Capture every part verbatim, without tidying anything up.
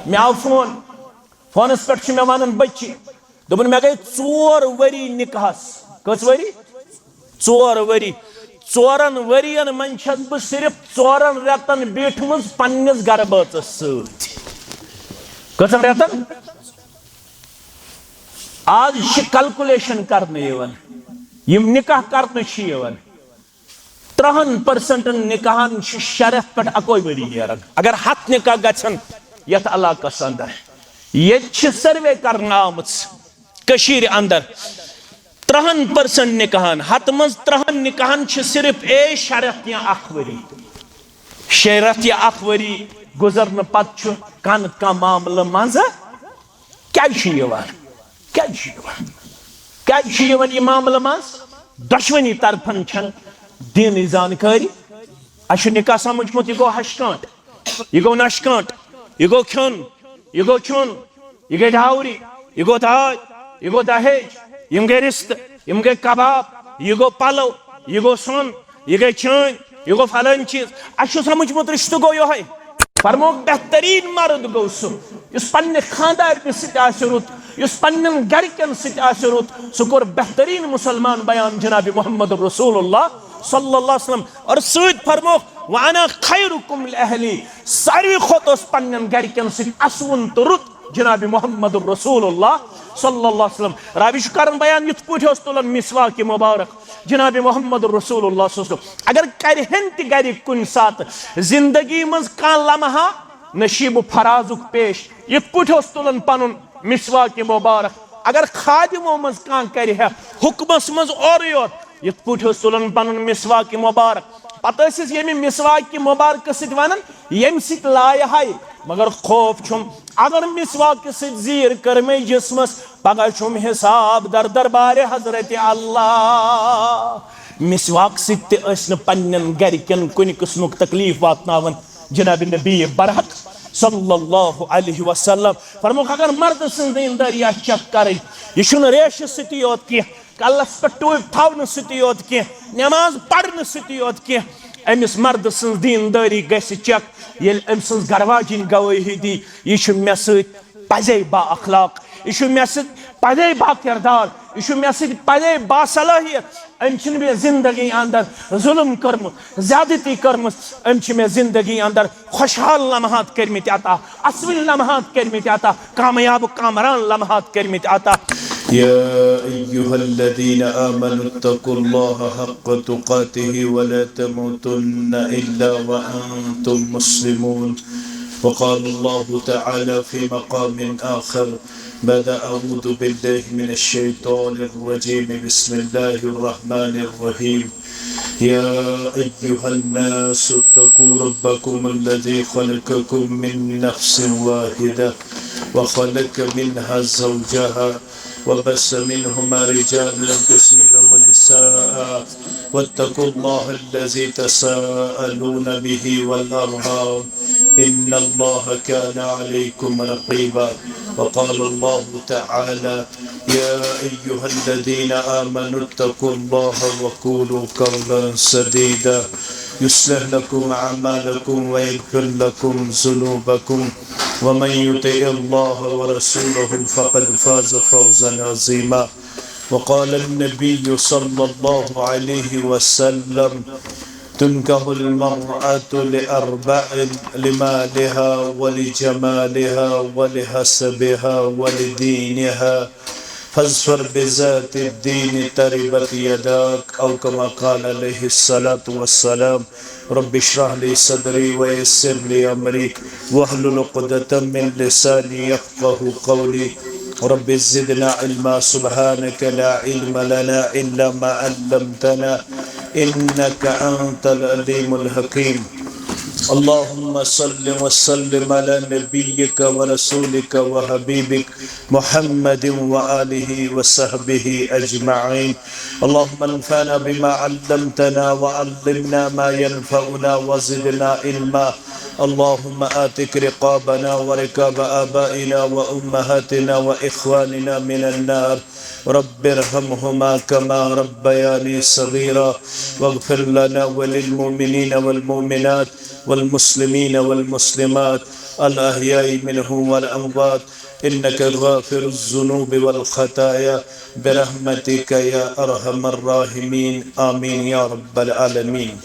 مےٚ آو فون، فونس پٮ۪ٹھ چھِ مےٚ ونان بچی، دوٚپُن، مےٚ گٔے ژور ؤری نکاحس۔ کٔژ ؤری؟ ژور ؤری۔ ژورن ؤرین منٛز چھَس بہٕ صرف ژورن رٮ۪تن بیٖٹھمٕژ پننِس گرٕ بٲژس سۭتۍ۔ کٔژن رٮ۪تن؟ آز چھِ کلکولیشن کرنہٕ یِوان، یِم نکاح کرنہٕ چھِ یِوان، ترٛہن پرسنٹن نکاحن چھُ شرف پٮ۪ٹھ اکوے ؤری نیران۔ اگر ہتھ نکاح گژھن یتھ علاقس اندر، ییٚتہِ چھِ سروے کرنہٕ آمٕژ کٔشیٖرِ اندر، ترٛہن پرسنٹ نکاحن، ہتھ منٛز ترٛہن نکاحن چھِ صرف اے شرف یا اکھ ؤری۔ شرف یا اکھ ؤری گُزرنہٕ پتہٕ چھُ کانٛہہ نتہٕ کانٛہہ معاملہٕ منٛزٕ کیازِ چھُ یِوان؟ کیازِ چھُ یِوان؟ کیازِ چھُ یِوان یہِ معاملہٕ منٛز؟ دۄشوٕنی طرفن چھنہٕ دینٕچ زانکٲری۔ اسہِ چھُ نکاح سمجھمُت، یہِ گوٚو ہشہِ کٲنٛٹہٕ، یہِ گوٚو نشہِ کٲنٛٹہٕ، یہِ گوٚو کھیوٚن، یہِ گوٚو چیوٚن، یہِ گٔے ڈاوری، یہِ گوٚو داج، یہِ گوٚو دہیج، یِم گٔے رستہٕ، یِم گٔے کباب، یہِ گوٚو پلو، یہِ گوٚو سۄن، یہِ گٔے چٲنۍ، یہِ گوٚو فلٲنۍ چیٖز۔ اسہِ چھُ سمجھمُت رشتہٕ گوٚو یِہوٚے۔ فرمووُکھ، بہتریٖن مرد گوٚو سُہ یُس پننہِ خانٛدارنہِ سۭتۍ آسہِ رُت، یُس پننٮ۪ن گرِکٮ۪ن سۭتۍ آسہِ رُت، سُہ کوٚر بہتریٖن مسلمان بیان جناب محمد رسول اللہ صلی اللہ علیہ وسلم۔ اور سۭتۍ فرمووُکھ، "وانا خیرکم لاہلی"، ساروی کھۄتہٕ اوس پننٮ۪ن گرِکٮ۪ن سۭتۍ اسوُن تہٕ رُت جناب محمد رسول اللہ صلی اللہ علیہ وسلم۔ راوی چھُ کران بیان، یِتھ پٲٹھۍ اوس تُلان مسواک مبارک جناب محمد رسول اللہ صلی اللہ علیہ وسلم۔ اگر کرِہن تہِ گرِ کُنہِ ساتہٕ زندگی منٛز کانٛہہ لمحہ نشیب و فرازُک پیش، یِتھ پٲٹھۍ اوس تُلان پنُن مسواک مبارک۔ اگر خادمو منٛز کانٛہہ کرِ ہا حکمس منٛز اورٕ یور، یِتھ پٲٹھۍ اوس تُلان پنُن مسواک مبارک۔ پتہٕ ٲسِس ییٚمہِ مسواک مبارکہٕ سۭتۍ ونان، ییٚمہِ سۭتۍ لایہِ ہاے، مگر خوف چھُم، اگر مسواکہِ سۭتۍ زیٖر کٔر مےٚ جسمس، پگاہ چھُم حساب در دربارِ حضرت اللہ۔ مسواک سۭتۍ تہِ ٲسۍ نہٕ پننٮ۪ن گرِکٮ۪ن کُنہِ قٕسمُک تکلیف واتناوان۔ جناب نبی برحق صلی اللہ علیہ وسلم فرمووُکھ، اگر مردٕ سٕنٛز دیندٲری آسہِ چیک کرٕنۍ، یہِ چھُنہٕ ریشہِ سۭتی یوت کینٛہہ، کلس پٮ۪ٹھ ٹوپۍ تھاونہٕ سۭتی یوت کینٛہہ، نماز پرنہٕ سۭتی یوت کینٛہہ، أمِس مردٕ سٕنٛز دیندٲری گژھِ چیک۔ ییٚلہِ أمۍ سٕنٛز گرواجِنۍ گوٲہی دی، یہِ چھُ مےٚ سۭتۍ پزے با اخلاق، یہِ چھُ مےٚ سۭتۍ پزے با کردار، یہِ چھُ مےٚ سۭتۍ پزے با صلٲحیت۔ أمۍ چھِنہٕ مےٚ زندگی اندر ظلم کوٚرمُت، زیادتی کٔرمٕژ۔ أمۍ چھِ مےٚ زندگی اندر خوشحال لمحات کٔرمٕتۍ عطا، اصوٕنۍ لمحات کٔرمٕتۍ عطا، کامیاب و کامران لمحات کٔرمٕتۍ عطا۔ يا أيها الذين آمنوا اتقوا الله حق تقاته ولا تموتن إلا وأنتم مسلمون. وقال الله تعالى في مقام آخر بعد أعوذ بالله من الشيطان الرجيم، بسم الله الرحمن الرحيم. يا أيها الناس اتقوا ربكم الذي خلقكم من نفس واحدة وخلق منها زوجها وبث منهما رجالا كثيرا ونساء واتقوا الله الذي تساءلون به والأرحام إن الله كان عليكم رقيبا. وقال الله تعالى: يا أيها الذين آمنوا اتقوا الله وقولوا قولا سديدا يصلح لكم أعمالكم ويغفر لكم ذنوبكم ومن يطع الله ورسوله فقد فاز فوزا عظيما. وقال النبي صلى الله عليه وسلم: تنكح المرأة لأربع: لمالها ولجمالها ولحسبها ولدينها، فاظفر بذات الدين تربت يداك، أو كما قال عليه الصلاة والسلام. رب اشرح لي صدري ويسر لي أمري واحلل عقدة من لساني يفقهوا قولي. رب زدنا علما، سبحانك لا علم لنا إلا ما علمتنا إنك أنت العليم الحكيم. اللهم صل وسلم على نبيك ورسولك وحبيبك محمد وآله وصحبه أجمعين. اللهم انفعنا بما علمتنا وعلمنا ما ينفعنا وزدنا علما. اللهم اعتق رقابنا ورقاب آبائنا وأمهاتنا وإخواننا من النار. رب ارحمهما كما ربياني صغيرا. واغفر لنا وللمؤمنين والمؤمنات والمسلمين والمسلمات الأحياء منهم والأموات، إنك غافر الذنوب والخطايا، برحمتك يا أرحم الراحمين، آمين يا رب العالمين.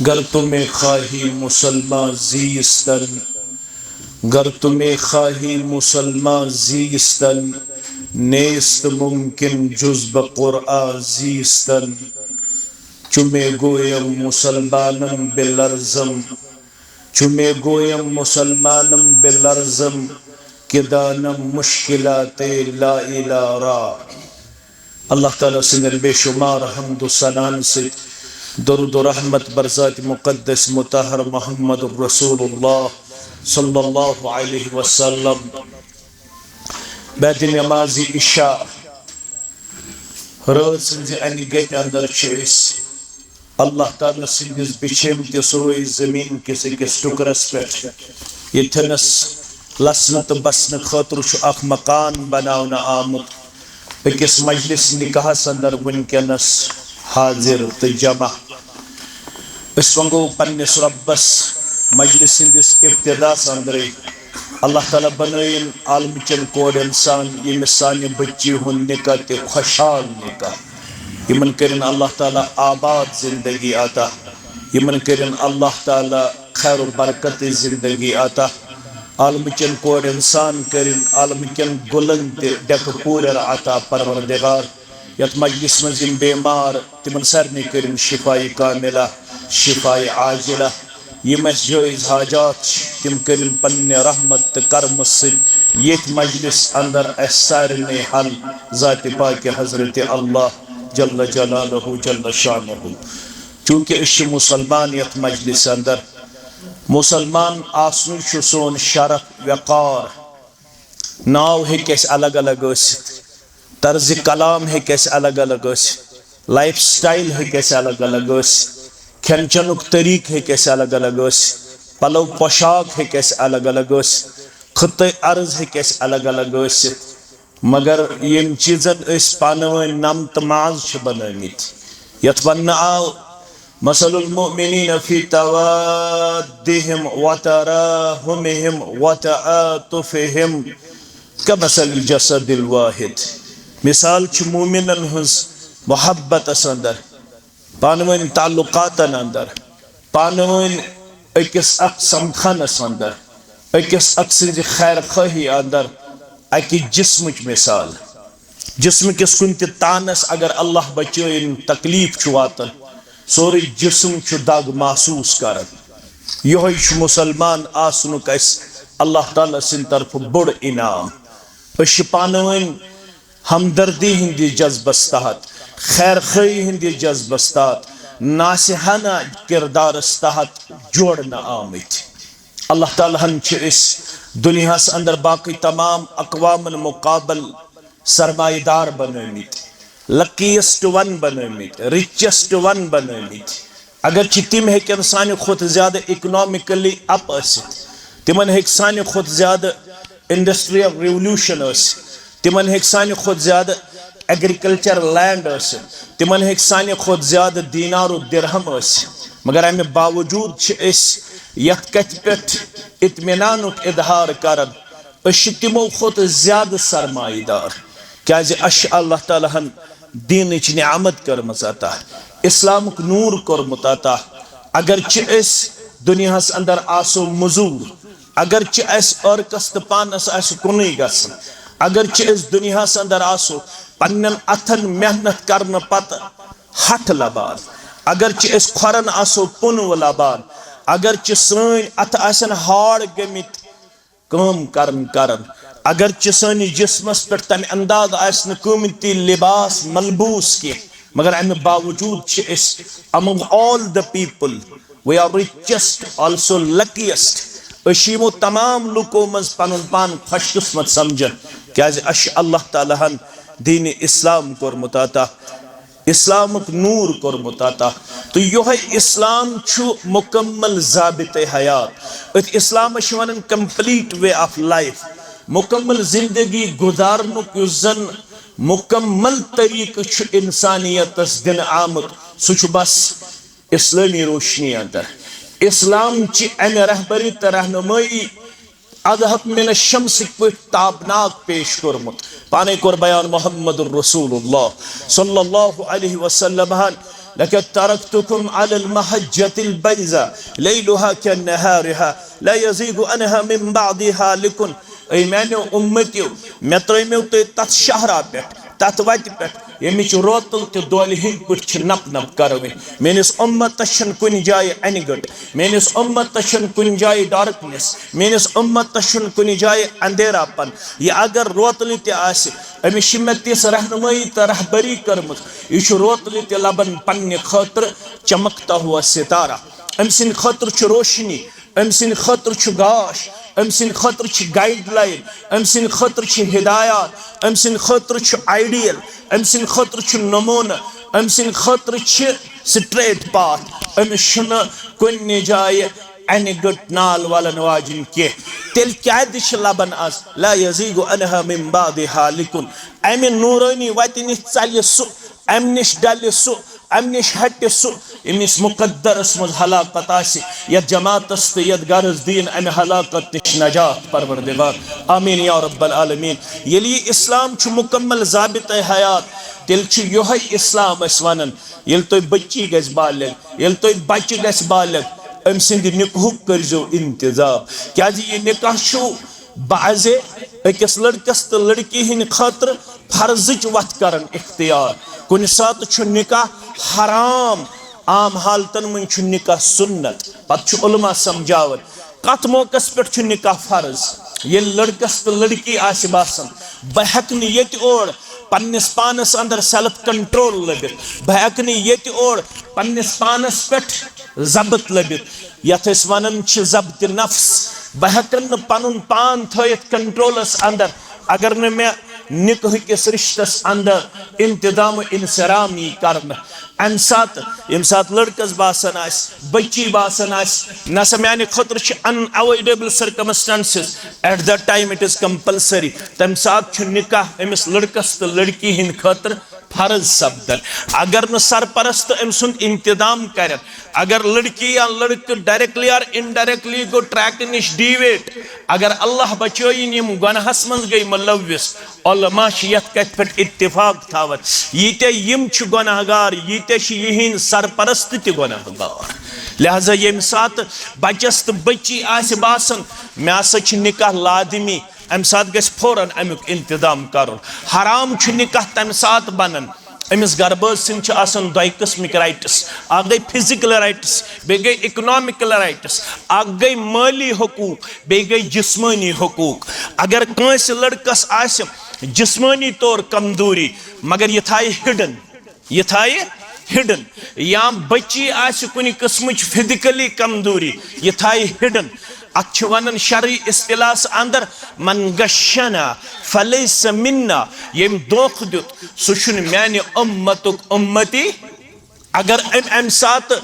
گر تو میں خواہی مسلمان زیستن، گر تو میں خواہی مسلمان زیستن، نیست ممکن جز بہ قرآن زیستن. چو میں گویم مسلمانم بہ لرزم، چو میں گویم مسلمانم بہ لرزم، کہ دانم مشکلات لا اله را. اللہ تعالیٰ سٕنٛدٮ۪ن بے شمار حمد و ثناہن سۭتۍ درود و رحمت بر ذات مقدس مطہر محمد رسول اللہ صلی اللہ علیہ وسلم۔ بعد نماز عشاء رٲژ ہٕنٛزِ انہِ گٔٹہِ اندر چھِ أسۍ اللہ تعالیٰ سٕنٛدِس بِچھیمتِس روی زمین کِس أکِس ٹُکرس پٮ۪ٹھ، ییٚتھٮ۪نس لسنہٕ تہٕ بسنہٕ خٲطرٕ چھُ اکھ مکان بناونہٕ آمُت۔ أکِس مجلس نکاحس اندر وٕنکیٚنس حاضر تہٕ جمع۔ أسۍ منٛگو پننِس رۄبس مجلس ہٕنٛدِس ابتداہس اندرے اللہ تعالیٰ بنٲیِن عالمہٕ چٮ۪ن کورٮ۪ن سان، ییٚمِس سانہِ بٔچی ہُنٛد نکاح تہِ خۄشحال نکاح۔ یِمن کٔرِن اللہ تعالیٰ آباد زندگی عطا۔ یِمن کٔرِن اللہ تعالیٰ خیر و برکت زندگی عطا۔ عالمہٕ چٮ۪ن کورٮ۪ن سان کٔرِن عالمہٕ کٮ۪ن گُلن تہِ ڈٮ۪کہٕ پوٗرٮ۪ر عطا پروردگار۔ یتھ مجلس منٛز یِم بیمار، تِمن سارنٕے کٔرِن شفایہِ کاملہ، شفایہِ عاجلہ۔ یِم اَسہِ جٲیز حاجات چھِ، تِم کٔرِن پننہِ رحمت تہٕ کرمہٕ سۭتۍ ییٚتھۍ مجلس اندر اَسہِ سارنٕے حل، ذاتِ پاکہِ حضرت اللہ جل جلالہ جل شانہ۔ چونکہ أسۍ چھِ مسلمان یتھ مجلس اندر، مسلمان آسنُے چھُ سون شرف وقار۔ ناو ہیٚکہِ اَسہِ الگ الگ ٲسِتھ، طرزِ کلام ہیٚکہِ اَسہِ الگ الگ ٲسِتھ، لایف سٹایل ہیٚکہِ اَسہِ الگ الگ ٲسِتھ، کھٮ۪ن چٮ۪نُک طریٖقہٕ ہیٚکہِ اَسہِ الگ الگ ٲسِتھ، پلو پوشاک ہیٚکہِ اَسہِ الگ الگ ٲسِتھ، خطے ارض ہیٚکہِ اَسہِ الگ الگ ٲسِتھ، مگر ییٚمہِ چیٖزن أسۍ پانہٕ ؤنۍ نم تہٕ ماز چھِ بنٲومٕتۍ، یتھ وننہٕ آو، مثل المؤمنین فی توادہم وتراحمہم وتعاطفہم کمثل الجسد الواحد۔ مثال چھِ مومنن ہٕنٛز محبتس اندر، پانہٕ ؤنۍ تعلقاتن اندر، پانہٕ ؤنۍ أکِس اکھ سمکھنس اندر، أکِس اکھ سٕنٛزِ خیر خواہی اندر اکہِ جسمٕچ مثال۔ جسمہٕ کِس کُنہِ تہِ تانس اگر اللہ بچٲیِن تکلیف چھُ واتان، سورُے جسم چھُ دگ محسوس کران۔ یِہوٚے چھُ مسلمان آسنُک اَسہِ اللہ تعالیٰ سٕنٛدِ طرفہٕ بوٚڑ انعام۔ أسۍ چھِ پانہٕ ؤنۍ ہمدردی ہٕنٛدِس جذبس تحت، خیر خواہی ہٕنٛدِس جذبس تحت، ناصحانہ کردارس تحت جوڑنہٕ آمٕتۍ۔ اللہ تعالیٰ ہن چھِ أسۍ دُنیاہس اندر باقٕے تمام اقوامن مقابل سرمایہ دار بنٲومٕتۍ، لکیسٹ ون بنٲومٕتۍ، رچسٹ ون بنٲومٕتۍ۔ اگرچہ تِم ہیٚکن سانہِ کھۄتہٕ زیادٕ اکنامکلی اپ ٲسِتھ، تِمن ہیٚکہِ سانہِ کھۄتہٕ زیادٕ انڈسٹریل ریولوشن ٲسِتھ، تِمن ہیٚکہِ سانہِ کھۄتہٕ زیادٕ ایگریکلچر لینڈ ٲسِتھ، تِمن ہیٚکہِ سانہِ کھۄتہٕ زیادٕ دینار و درہم ٲسِتھ، مگر امہِ باوجود چھِ أسۍ یتھ کتھِ پٮ۪ٹھ اطمینانُک اظہار کران، أسۍ چھِ تِمو کھۄتہٕ زیادٕ سرمایہ دار، کیازِ اَسہِ چھِ اللہ تعالیٰ ہن دیٖنٕچ نعمت کٔرمٕژ عطا، اسلامُک نوٗر کوٚرمُت عطا۔ اگرچہ أسۍ دُنیاہس اندر آسو مٔزوٗر، اگرچہ اَسہِ عٲرقس تہٕ پانس آسہِ کُنُے گژھُن، اگرچہ أسۍ دُنیاہس اندر آسو پننٮ۪ن اتھن محنت کرنہٕ پتہٕ ہٹھ لبان، اگرچہ أسۍ کھۄرن آسو پُنوٕ لبان، اگرچہ سٲنۍ اتھٕ آسن ہاڑ گٔمٕتۍ کٲم کرن کرن، اگرچہ سٲنِس جسمس پٮ۪ٹھ تمہِ انداز آسہِ نہٕ قۭمتی لباس ملبوس کینٛہہ، مگر امہِ باوجود چھِ أسۍ among all the people we are richest also luckiest۔ أسۍ چھِ یِمو تمام لُکو منٛز پنُن پان خۄش قسمت سمجھان، کیازِ اَسہِ چھُ اللہ تعالیٰ ہن دیٖنِ اسلام کوٚرمُت عطا۔ اسلامُک نوٗر کوٚرمُت عطا۔ تہٕ یِہوٚے اسلام چھُ مُکمل ضابطہ حیات۔ أتھۍ اسلامس چھِ ونان complete way of life۔ مُکمل زندگی گُزارنُک یُس زن مُکمل طریٖقہٕ چھُ انسانیتس دِنہٕ آمُت، سُہ چھُ بس اسلٲمی روشنی اندر، اسلام چہِ امہِ رہبری تہٕ رہنمٲیی اضحک من الشمسٕکۍ پٲٹھۍ تابناک پیش کوٚرمُت۔ پانے کوٚر بیان محمد رسول اللہ صلی اللہ علیہ وسلم ہن، "لقد ترکتکم علی المحجة البیضاء لیلها کنہارها لا یزیغ عنها من بعدی ہالک"۔ اے میانیو امتیو، مےٚ ترٲیمیو تُہۍ تتھ شاہراہ پٮ۪ٹھ، تتھ وتہِ پٮ۪ٹھ، ییٚمِچ روتل تہِ دۄلہِ ہٕنٛدۍ پٲٹھۍ چھِ نپ نپ کرٕوٕنۍ۔ میٲنِس امتس چھُنہٕ کُنہِ جایہِ انہِ گٔٹ، میٲنِس امتس چھُنہٕ کُنہِ جایہِ ڈارکنیس، میٲنِس امتس چھُنہٕ کُنہِ جایہِ اندھیرا پن۔ یہِ اگر روتلہِ تہِ آسہِ، أمِس چھِ مےٚ تِژھ رہنمٲیی تہٕ رہبری کٔرمٕژ، یہِ چھُ روتلہِ تہِ لبن پننہِ خٲطرٕ چمکتا ہوا ستارہ۔ أمۍ سٕنٛدِ خٲطرٕ چھُ روشنی، أمۍ سٕنٛدِ خٲطرٕ چھُ گاش، أمۍ سٕنٛدِ خٲطرٕ چھِ گائیڈ لائن، أمۍ سٕنٛدِ خٲطرٕ چھِ ہدایات، أمۍ سٕنٛدِ خٲطرٕ چھُ آئیڈیل، أمۍ سٕنٛدِ خٲطرٕ چھُ نمونہٕ، أمۍ سٕنٛدِ خٲطرٕ چھِ سٹریٹ پاتھ۔ أمِس چھُنہٕ کُنہِ جایہِ انہِ گٔٹ نال ولن واجِنۍ کینٛہہ۔ تیٚلہِ کیٛازِ چھِ لبن از "لا یزیغ عنہا من بعدی ہالکن"؟ امہِ نورانی وتہِ نِش ژلہِ سُہ، امہِ نِش ڈلہِ سُہ، امہِ نِش ہٹہِ سُہ، ییٚمِس مقدرس منٛز ہلاکت آسہِ، یتھ جماعتس تہٕ یتھ غرض دِیِن امہِ ہلاکت نِش نجات، پروردگار۔ آمین یا رب العالمین۔ ییٚلہِ یہِ اسلام چھُ مکمل ضابطہ حیات، تیٚلہِ چھُ یِہوٚے اسلام أسۍ ونان، ییٚلہِ تۄہہِ بچی گژھِ بالغ، ییٚلہِ تۄہہِ بچہِ گژھِ بالغ، أمۍ سٕنٛدِ نکاحُک کٔرۍزیو انتظام، کیازِ یہِ نکاح چھُ بعضے أکِس لڑکس تہٕ لڑکی ہٕنٛدِ خٲطرٕ فرضٕچ وتھ کران اختیار۔ کُنہِ ساتہٕ چھُ نکاح حرام، عام حالتن منٛز چھُ نکاح سنت۔ پتہٕ چھُ علماء سمجھاوان کتھ موقعس پٮ۪ٹھ چھُ نکاح فرض۔ ییٚلہِ لڑکس تہٕ لڑکی آسہِ باسان، بہٕ ہٮ۪کہٕ نہٕ ییٚتہِ اور پننِس پانس اندر سیلف کنٹرول لٔبِتھ، بہٕ ہٮ۪کہٕ نہٕ ییٚتہِ اور پننِس پانس پٮ۪ٹھ ضبط لٔبِتھ، یتھ أسۍ ونان چھِ ضبط نفس۔ بہٕ ہٮ۪کن نہٕ پنُن پان تھٲیِتھ کنٹرولس اندر، اگر نہٕ مےٚ نکاح کِس رشتس اندر انتظام و انصرام یی کرنہٕ۔ امہِ ساتہٕ، ییٚمہِ ساتہٕ لڑکس باسان آسہِ، بچی باسان آسہِ، نہ سا میانہِ خٲطرٕ چھِ unavoidable circumstances، at that time it is compulsory، تمہِ ساتہٕ چھُ نکاح أمِس لڑکس تہٕ لڑکی ہٕنٛدِ خٲطرٕ فرض سپدان۔ اگر نہٕ سرپرست أمۍ سُنٛد انتظام کرن، اگر لڑکی یا لڑکہٕ directly or indirectly گوٚو ٹریک نِش ڈیویٹ، اگر اللہ بچٲیِن یِم گۄناہس منٛز گٔے ملوث، علماء چھِ یتھ کتھِ پٮ۪ٹھ اتفاق تھاوان، ییٖتیٛاہ یِم چھِ گۄناہگار، ییٖتیٛاہ چھِ یِہِنٛدۍ سرپرست تہِ گۄناہگار۔ لہذا ییٚمہِ ساتہٕ بچس تہٕ بچی آسہِ باسان، مےٚ ہسا چھِ نکاح لازمی، امہِ ساتہٕ گژھِ فوراً امیُک انتظام کرُن۔ حرام چھُ نکاح تمہِ ساتہٕ بنان، أمِس گربٲژ سٕنٛدۍ چھِ آسان دۄیہِ قٕسمٕکۍ رائٹس، اکھ گٔے فزیکل رائٹس، بیٚیہِ گٔے اکنامکل رائٹس، اکھ گٔے مٲلی حقوق، بیٚیہِ گٔے جسمٲنی حقوق۔ اگر کٲنٛسہِ لڑکس آسہِ جسمٲنی طور کمزوری، مگر یہِ تھایہِ ہڈن، یہِ تھایہِ ہڈن، یا بچی آسہِ کُنہِ قٕسمٕچ فزیکلی کمزوری، یہِ تھایہِ ہڈن۔ اتھ چھِ ونان شرعی اصطلاحس اندر، "من غشنا فلیس منا"، ییٚمۍ دھوکہٕ دیُت، سُہ چھُنہٕ میانہِ امتُک امتی۔ اگر أمۍ امہِ ساتہٕ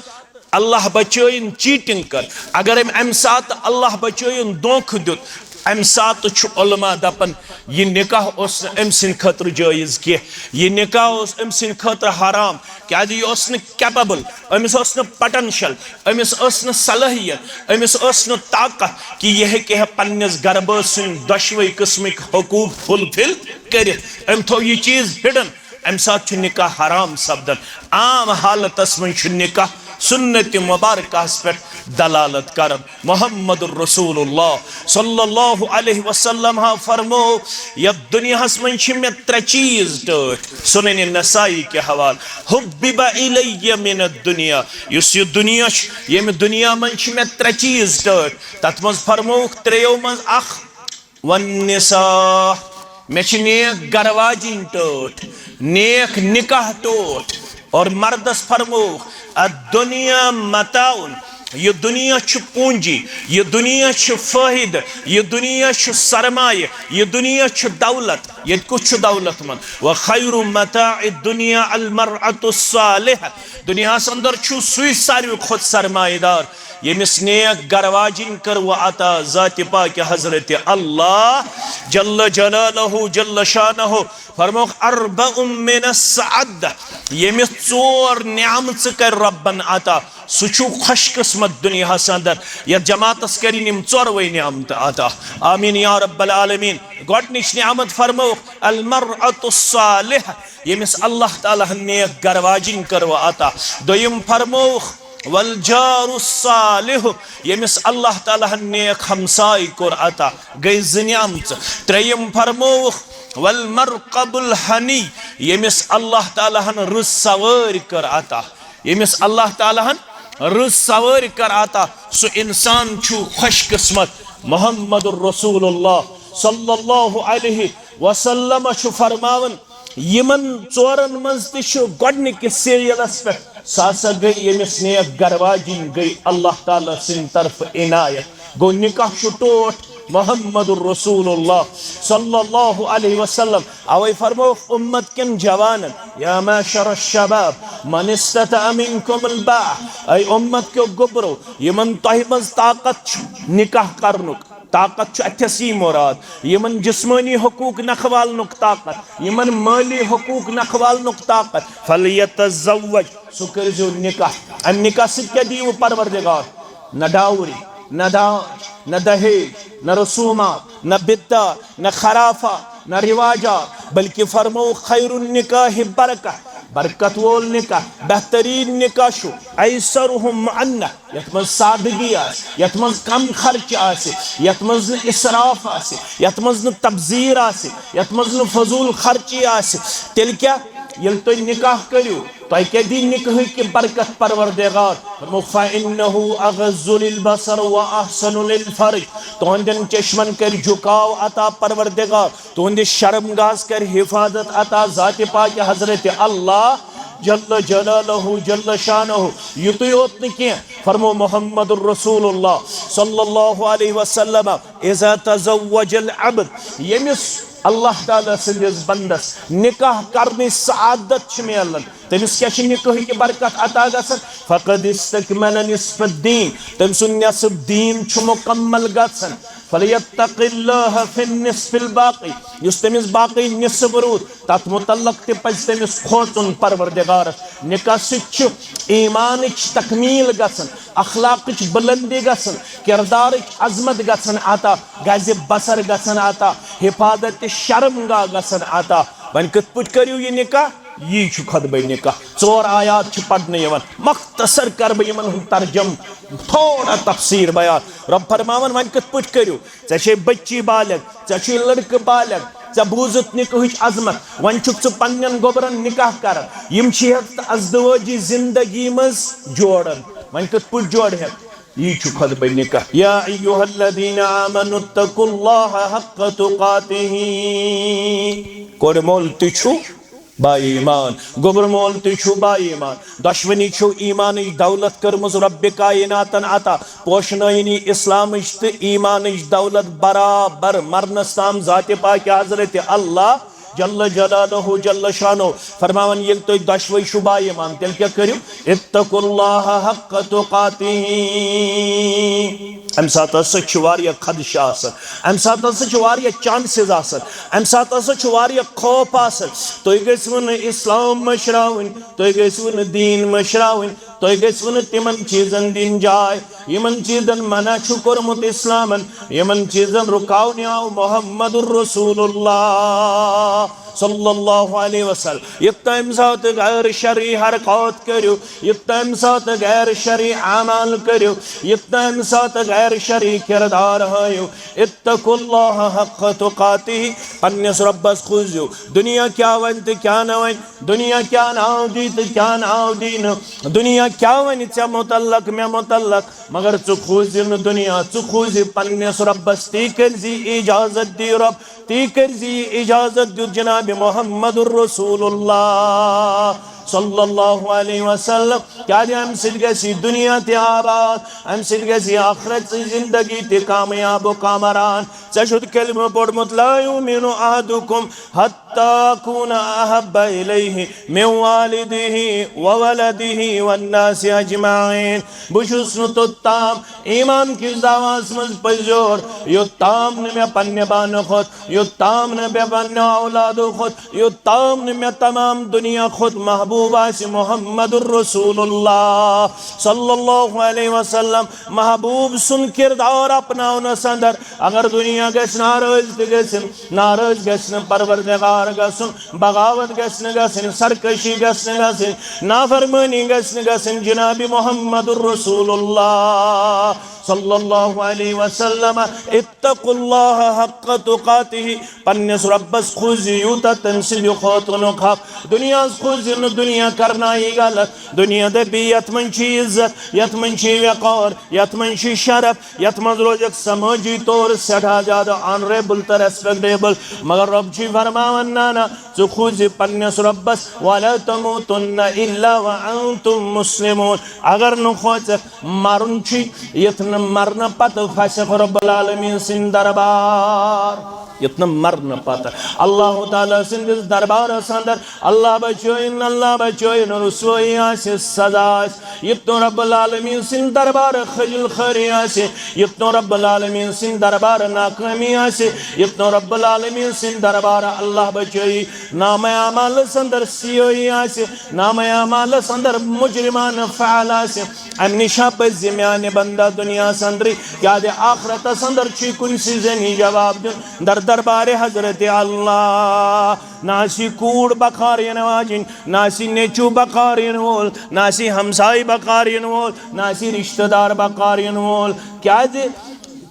اللہ بچٲیِن چیٹنگ کٔر، اگر أمۍ امہِ ساتہٕ اللہ بچٲیِن دھوکہٕ دیُت، امہِ ساتہٕ چھُ علماء دپان، یہِ نکاح اوس نہٕ أمۍ سٕنٛدِ خٲطرٕ جٲیز کینٛہہ، یہِ نکاح اوس أمۍ سٕنٛدِ خٲطرٕ حرام، کیازِ یہِ اوس نہٕ capable، أمِس اوس نہٕ potential، أمِس ٲس نہٕ صلٲحیت، أمِس ٲس نہٕ طاقت کہِ یہِ ہیٚکہِ ہے پننِس گربٲژ سٕنٛدۍ دۄشوے قٕسمٕکۍ حقوق fulfil کٔرِتھ۔ أمۍ تھوٚو یہِ چیٖز hidden۔ امہِ ساتہٕ چھُ نکاح حرام سپدان۔ عام حالتس منٛز چھُ نکاح سنت مبارکہس پٮ۪ٹھ دلالت کران۔ محمد رسول اللہ صلی اللہ علیہ وسلم ہا فرمو، یتھ دنیاہس منٛز چھِ مےٚ ترٛےٚ چیٖز ٹٲٹھۍ۔ سنن نسائی کہِ حوالہٕ، حبب الی من الدنیا، یُس یہِ دُنیا چھُ، ییٚمہِ دُنیا منٛز چھِ مےٚ ترٛےٚ چیٖز ٹٲٹھۍ۔ تتھ منٛز فرمووُکھ ترٛیٚیو منٛز اکھ، والنساء، مےٚ چھِ نیک گرواجِنۍ ٹٲٹھ، نیک نکاح ٹوٹھ۔ اور مردس فرمووُکھ، الدنیا متاع، یہِ دُنیا چھُ پوٗنجی، یہِ دُنیا چھُ فٲیدٕ، یہِ دُنیا چھُ سرمایہِ، یہِ دُنیا چھُ دولت۔ ییٚتہِ کُس چھُ دولت مند؟ وخیر متاع الدنیا المرأة الصالحة۔ دُنیاہس اندر چھُ سُے ساروی کھۄتہٕ سرمایہِ دار، ییٚمِس نیک گرواجِنۍ کٔر وۄنۍ عطا ذاتِ پاکہِ حضرت اللہ جل جلالہ جل شانہ۔ فرمووُکھ، اربع من السعادہ، ییٚمِس ژور نعمژٕ کرِ رۄبن عطا، سُہ چھُ خۄش قسمت دُنیاہس اندر۔ یتھ جماعتس کرن یِم ژورے نعمتہٕ عطا۔ آمین یا رب العالمین۔ گۄڈنِچ نعمت فرمووُکھ المرأة الصالحة، ییٚمِس اللہ تعالیٰ ہن نیک گرواجِنۍ کٔرٕو عطا۔ دوٚیِم فرمووُکھ والجار الصالح، ییٚمِس اللہ تعالیٰ ہن نیک ہمساے کوٚر عطا۔ گٔے زٕ نعمژٕ۔ ترٛیٚیِم فرمووُکھ والمرکب الہنی، ییٚمِس اللہ تعالیٰ ہن رٕژ سوٲرۍ کٔر عطا۔ ییٚمِس اللہ تعالیٰ ہن رٕژ سوٲرۍ کٔر عطا، سُہ انسان چھُ خۄش قسمت۔ محمد رسول اللہ صلی اللہ علیہ وسلم چھُ فرماوان، یِمن ژورن منٛز تہِ چھُ گۄڈنِکِس سیریلس پٮ۪ٹھ، سۄ ہسا گٔے ییٚمِس نیک گرواجِنۍ گٔے اللہ تعالیٰ سٕنٛدِ طرفہٕ عنایت۔ گوٚو، نکاح چھُ ٹوٹھ محمد رسول اللہ صلی اللہ علیہ وسلم۔ اوے فرمووُکھ امت کٮ۪ن جوانن، یا معشر الشباب من استطاع منکم الباء، اے امت کیو گوٚبرو، یِمن تۄہہِ منٛز طاقت چھُ نکاح کرنُک، طاقت چھُ اتھس یی مراد، یِمن جسمٲنی حقوق نکھوالنُک طاقت، یِمن مٲلی حقوق نکھوالنُک طاقت، فلیتزوج، سُہ کٔرزیو نکاح۔ امہِ نکاح سۭتۍ کیٛاہ دِیِو پروردگار؟ نہ ڈاوری، نہ داج، نہ دہیج، نہ رسومات، نہ بدعات، نہ خرافات، نہ رواجات، بلکہ فرمووُکھ خیر النکاح برکہ، برکت وول نکاح، بہترین نکاح چھُ ایسرہم معنہ، یتھ منٛز سادگی آسہِ، یتھ منٛز کم خرچہ آسہِ، یتھ منٛز نہٕ اسراف آسہِ، یتھ منٛز نہٕ تبذیر آسہِ، یتھ منٛز نہٕ فضول خرچی آسہِ۔ تیٚلہِ کیٛاہ؟ ییٚلہِ تُہۍ نکاح کٔرِو، تۄہہِ کیٛاہ دی نکاحٕکۍ برکت پروردگار؟ فرموو، فإنه أغض للبصر وأحسن للفرج۔ تُہنٛدٮ۪ن چشمن کرِ جھکاو عطا پروردگار، تُہنٛدِس شرم گاہس کرِ حفاظت عطا ذاتِ پاکِ حضرت اللہ جل جلالہ جل شانہ۔ یُتُے یوت نہٕ کینٛہہ، فرموو محمد رسول اللہ صلی اللہ علیہ وسلم، اذا تزوج العبد، ییٚمِس اللہ تعالیٰ سٕنٛدِس بندس نکاح کرنٕچ سعادت چھِ میلان، تٔمِس کیٛاہ چھِ نکاحٕکۍ برکت عطا گژھان؟ فقد استکمل نصف الدین، تٔمۍ سُنٛد نصف دیٖن چھُ مکمل گژھان۔ فلیتق اللہ فی النصف الباقی، یُس تٔمِس باقٕے نصف روٗد، تتھ متعلق تہِ پزِ تٔمِس کھوژُن پروردگارس۔ نکاح سۭتۍ چھُ ایمانٕچ تکمیل گژھان، اخلاقٕچ بلندی گژھان، کردارٕچ عظمت گژھان عطا، گزِ بصر گژھان عطا، حفاظت شرمگاہ گژھان عطا۔ وۄنۍ کِتھ پٲٹھۍ کٔرِو یہِ نکاح؟ یی چھُ خطبہ نکاح۔ ژور آیات چھِ پرنہٕ یِوان، مختصر کرٕ بہٕ یِمن ہُنٛد ترجمہٕ، تھوڑا تفسیٖر بیان۔ رۄب فرماوان، وۄنۍ کِتھ پٲٹھۍ کٔرِو؟ ژےٚ چھے بچی بالغ، ژےٚ چھُے لڑکہٕ بالغ، ژےٚ بوٗزُتھ نکاحٕچ عظمت، وۄنۍ چھُکھ ژٕ پننٮ۪ن گوٚبرن نکاح کران۔ یِم چھِ ہٮ۪تھ ازدواجی زندگی منٛز جوڑن۔ وۄنۍ کِتھ پٲٹھۍ جوڑہٮ۪کھ؟ یی چھُ خطبہ نکاح۔ یا ایھا الذین آمنوا اتقوا اللہ حق تقاتہ۔ کورِ مول تہِ چھُ با ایمان، گوٚبر مول تہِ چھُ با ایمان۔ دۄشوٕنی چھُو ایمانٕچ دولت کٔرمٕژ رۄبِ کائناتن عطا۔ پوشنٲیِنۍ اسلامٕچ تہٕ ایمانٕچ دولت برابر مرنس تام ذاتِ پاکِ حضرت اللہ جل جلالہ جل شانہ۔ فرماوان، ییٚلہِ تُہۍ دۄشوے چھِو با ایمان، تیٚلہِ کیٛاہ کٔرِو؟ اتقوا اللہ حق تقاتہ۔ امہِ ساتہٕ ہسا چھِ واریاہ خدشہٕ آسان، امہِ ساتہٕ ہسا چھِ واریاہ چانسز آسان، امہِ ساتہٕ ہسا چھُ واریاہ خوف آسان۔ تُہۍ گٔژھِو نہٕ اسلام مٔشراوٕنۍ، تُہۍ گٔژھِو نہٕ دیٖن مٔشراوٕنۍ، تُہۍ گٔژھِو نہٕ تِمن چیٖزن دِنۍ جاے، یِمن چیٖزن منع چھُ کوٚرمُت اسلامن، یِمن چیٖزن رُکاونہِ آو محمد رسول اللہ صلی اللہ علیہ وسلم۔ یوٚت تام ساتہٕ غیر شرعی حرکات کٔرِو، یوٚت تام ساتہٕ غیر شرعی اعمال کٔرِو، یوٚت تام ساتہٕ غیر شرعی کردار ہٲیِو، اتقوا اللہ حق تقاتہ، پننِس رۄبس کھوٗژِو۔ دُنیا کیٛاہ ونہِ تہٕ کیٛاہ نہٕ ونہِ، دُنیا کیٛاہ ناو دی تہٕ کیٛاہ ناو دی نہٕ، دُنیا کیٛاہ ونہِ ژےٚ متعلق، مےٚ متعلق، مگر ژٕ کھوٗژ زِ نہٕ دُنیا، ژٕ کھوٗژ زِ پننِس رۄبس، تی کٔرۍ زِ اجازت دی رۄب، تی کٔرۍ زِ اجازت دیُت جناب محمد رسول اللہ صلی اللہ علیہ وسلم۔ کیٛازِ امہِ سۭتۍ گژھِ یہِ دُنیا تہِ آباد، امہِ سۭتۍ گژھِ یہِ آخرت چہِ زندگی تہِ کامیاب و کامران۔ ژےٚ چھُتھ کلمہٕ پوٚرمُت، لا یؤمن احدکم حتی اکون احب الیہ من والدہ وولدہ والناس اجمعین۔ بہٕ چھُس نہٕ توٚتام ایمان کِس دعواہس منٛز پٔزیور، یوٚتام نہٕ مےٚ پننہِ بانہٕ کھۄتہٕ، یوٚتام نہٕ مےٚ پننہِ اولادٕ کھۄتہٕ، یوٚتام نہٕ مےٚ تمام دُنیا کھۄتہٕ محبوب محبوب آسہِ محمد رسول اللہ صلی اللہ علیہ وسلم، محبوب سُنٛد کردار اپناونس اندر، اگر دنیا گژھِ ناراض تہِ گژھن، ناراض گژھِ نہٕ پروردگار گژھُن، بغاوت گژھِ نہٕ گژھٕنۍ، سرکشی گژھِ نہٕ گژھٕنۍ، نافرمٲنی گژھِ نہٕ گژھٕنۍ جناب محمد رسول اللہ صلی اللہ علیہ وسلم۔ اتقوا اللہ حق تقاته، پننِس رۄبس کھوٗژِو یوٗتاہ تٔمۍ سٕنٛدِ کھوژنُک حق۔ دُنیاہس کھوٗژِو نہٕ، دُنیا کرنایہِ غلط۔ دُنیا دپہِ یتھ منٛز چھِ عزت، یتھ منٛز چھِ وقار، یتھ منٛز چھِ شرف، یتھ منٛز روزکھ سمٲجی طور سٮ۪ٹھاہ زیادٕ آنریبل تہٕ ریسپیکٹیبل۔ مگر رۄب چھُے فرماوان، نہ نہ، ژٕ کھوٗژِ پننِس رۄبس، ولا تموتن الا وانتم مسلمون۔ اگر نہٕ کھوژکھ، مرُن چھُے، یُتھ نہٕ مرنہٕ پتہٕ پھسکھ رب العالمین سٕنٛدِ دربار، یُتھ نہٕ مرنہٕ پتہٕ اللہ تعالیٰ سٕنٛدِس دربارس اندر۔ اللہ بچٲیِن، اللہ بچٲیِن، رسوٲیی آسہِ، سزا آسہِ، یُتھ نہٕ رب العالمین سٕنٛدِ دربار خجل خوٲری آسہِ، یُتھ نہٕ رب العالمین سٕنٛدِ دربار ناکٲمی آسہِ، یُتھ نہٕ رب العالمین سٕنٛدِ دربار، اللہ بچٲیی، نامہ اعمالس اندر سیٲہی آسہِ، نامہ اعمالس اندر مجرمانہ فعل آسہِ، امہِ نِش ہا پزِ میانہِ بندہ دُنیاہس اندرٕے، کیازِ آخرتس اندر چھُے کُنسٕے زٔنی جواب دیُن در دربارِ حضرت اللہ۔ نہ آسی کوٗر بکار یِنہٕ واجِنۍ، نہ آسی نیٚچوٗ بکار یِنہٕ وول، نہ آسی ہمساے بکار یِنہٕ وول، نہ آسی رشتہٕ دار بکار یِنہٕ وول۔ کیازِ؟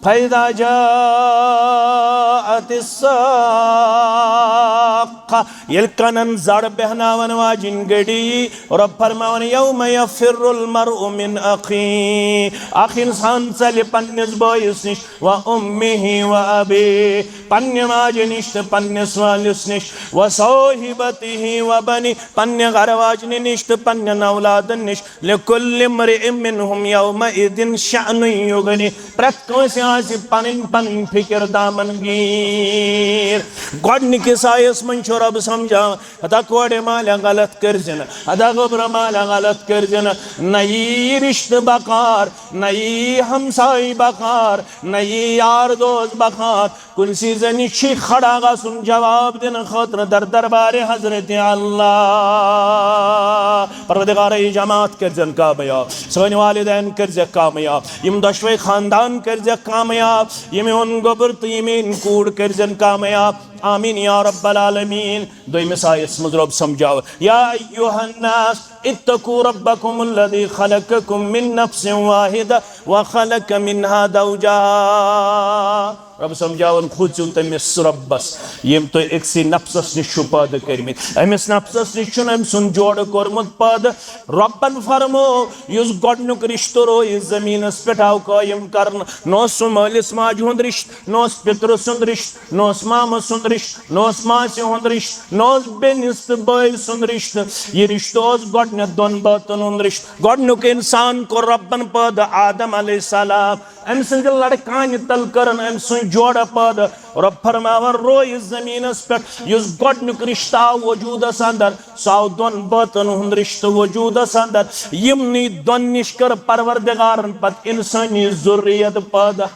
فَإِذَا جَاءَتِ الصَّاخَّةُ، ییٚلہِ کنن زڑ بیہناون واجِنۍ گھڑی، رۄب فرماوان، یوم یفر المرء من اخیہ، اکھ انسان ژلہِ پننِس بٲیِس نِش، و امہ و ابیہ، پننہِ ماجہِ نِش تہٕ پننِس مٲلِس نِش، و صاحبتہ و بنیہ، پننہِ گھرٕ واجنہِ نِش تہٕ پننٮ۪ن اولادن نِش، لکل امرئ منہم یومئذ شأن یغنیہ، پرٛٮ۪تھ کٲنٛسہِ آسہِ پنٕنۍ پنٕنۍ فکر دامن گیٖر۔ گۄڈنِکِس آیس منٛز چھُ رۄب سمجھاوان، ہتا کورِ مالہ غلط کٔرزِ نہٕ، ہتا گوٚبرٕ مالہ غلط کٔرزِ نہٕ، نہ یی رشتہٕ بکار، نہ یی ہمساے بکار، نہ یی یار دوست بکار، کُنسی زنہِ چھی کھڑا گژھُن جواب دِنہٕ خٲطرٕ در دربارِ حضرت اللہ۔ پروردگارا، یہِ جماعت کٔرزٮ۪ن کامیاب، سٲنۍ والدین کٔرزٮ۪کھ کامیاب، یِم دۄشوے خاندان کٔرزٮ۪کھ کامیاب، یہِ میون گوٚبُر تہٕ یہِ میٲنۍ کوٗر کٔرزٮ۪ن کامیاب۔ آمین یا رب العالمین۔ دوٚیمِس آیس منٛز رۄب سمجھاوان، یا ایھا الناس اتقوا ربکم الذی خلقکم من نفس واحدہ وخلق منها زوجها۔ رۄب سمجھاوان، کھوٗژِو تٔمِس رۄبس، ییٚمۍ تُہۍ أکسٕے نفسس نِش چھِو پٲدٕ کٔرمٕتۍ۔ أمِس نفسس نِش چھُنہٕ أمۍ سُنٛد جوڑٕ کوٚرمُت پٲدٕ۔ رۄبن فرمو، یُس گۄڈنیُک رشتہٕ روو یہِ زٔمیٖنس پٮ۪ٹھ آو قٲیِم کرنہٕ، نہ اوس سُہ مٲلِس ماجہِ ہُنٛد رشتہٕ، نہ اوس پِترٕ سُنٛد رشتہٕ، نہ اوس مامہٕ سُنٛد رشتہٕ، نہ اوس ماسہِ ہُنٛد رشتہٕ، نہ اوس بیٚنِس تہٕ بٲے سُنٛد رشتہٕ۔ یہِ رشتہٕ اوس گۄڈنیتھ دۄن بٲژن ہُنٛد رشتہٕ۔ گۄڈنیُک انسان کوٚر رۄبن پٲدٕ آدم علیہ السلام۔ أمۍ سٕنٛزِ لڑکانہِ تل کٔرٕن أمۍ سٕنٛز جوڑہ پٲدٕ۔ رۄب فرماوان، روو یہِ زٔمیٖنس پٮ۪ٹھ یُس گۄڈنیُک رشتہٕ آو وجوٗدس اندر، سُہ آو دۄن بٲژن ہُنٛد رشتہٕ وجوٗدس اندر۔ یِمنٕے دۄن نِش کٔر پروردگارن پتہٕ انسٲنی ذُریت پٲدٕ۔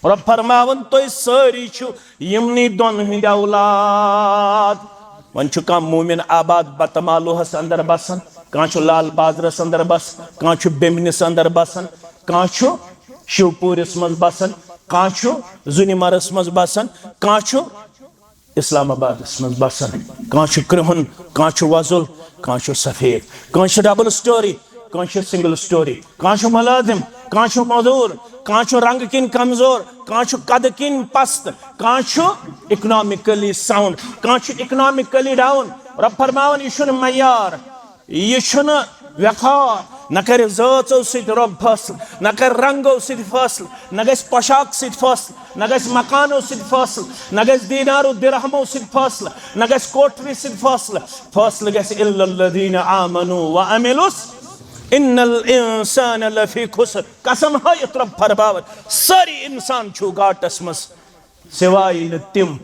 رۄب فرماوان، تُہۍ سٲری چھِو یِمنٕے دۄن ہٕنٛدۍ اولاد۔ وۄنۍ چھُ کانٛہہ مومن آباد بتمالوہس اندر بسان، کانٛہہ چھُ لال بازرس اندر بسان، کانٛہہ چھُ بیمنِس اندر بسان، کانٛہہ چھُ شِوپوٗرِس منٛز بسان، کانٛہہ چھُ زُنہِ مرس منٛز بسان، کانٛہہ چھُ اسلام آبادس منٛز بسان، کانٛہہ چھُ کرٛہُن، کانٛہہ چھُ وۄزُل، کانٛہہ چھُ سفید، کانٛہہ چھُ ڈبل سٹوری، کانٛہہ چھُ سنگل سٹوری، کانٛہہ چھُ ملازم، کانٛہہ چھُ مزدور، کانٛہہ چھُ رنگہٕ کِنۍ کمزور، کانٛہہ چھُ قدٕ کِنۍ پست، کانٛہہ چھُ اکنامکلی ساؤنڈ، کانٛہہ چھُ اکنامکلی ڈاؤن۔ رۄب فرماوان، یہِ چھُنہٕ معیار، یہِ چھُنہٕ وقار۔ نہ کرِ ذٲژو سۭتۍ رۄب فٲصلہٕ، نہ کرِ رنگو سۭتۍ فٲصلہٕ، نہ گژھِ پوشاک سۭتۍ فٲصلہٕ، نہ گژھِ مکانو سۭتۍ فٲصلہٕ، نہ گژھِ دینارو درہمو سۭتۍ فٲصلہٕ، نہ گژھِ کوٹھری سۭتۍ فٲصلہٕ۔ فٲصلہٕ گژھِ الا الذین آمنوا وعملوا، ان الانسان لفی خسر۔ قسم ہٲیِتھ رۄب فرماوان، سٲری انسان چھُ گاٹس منٛز۔ سوائے نہٕ تِم۔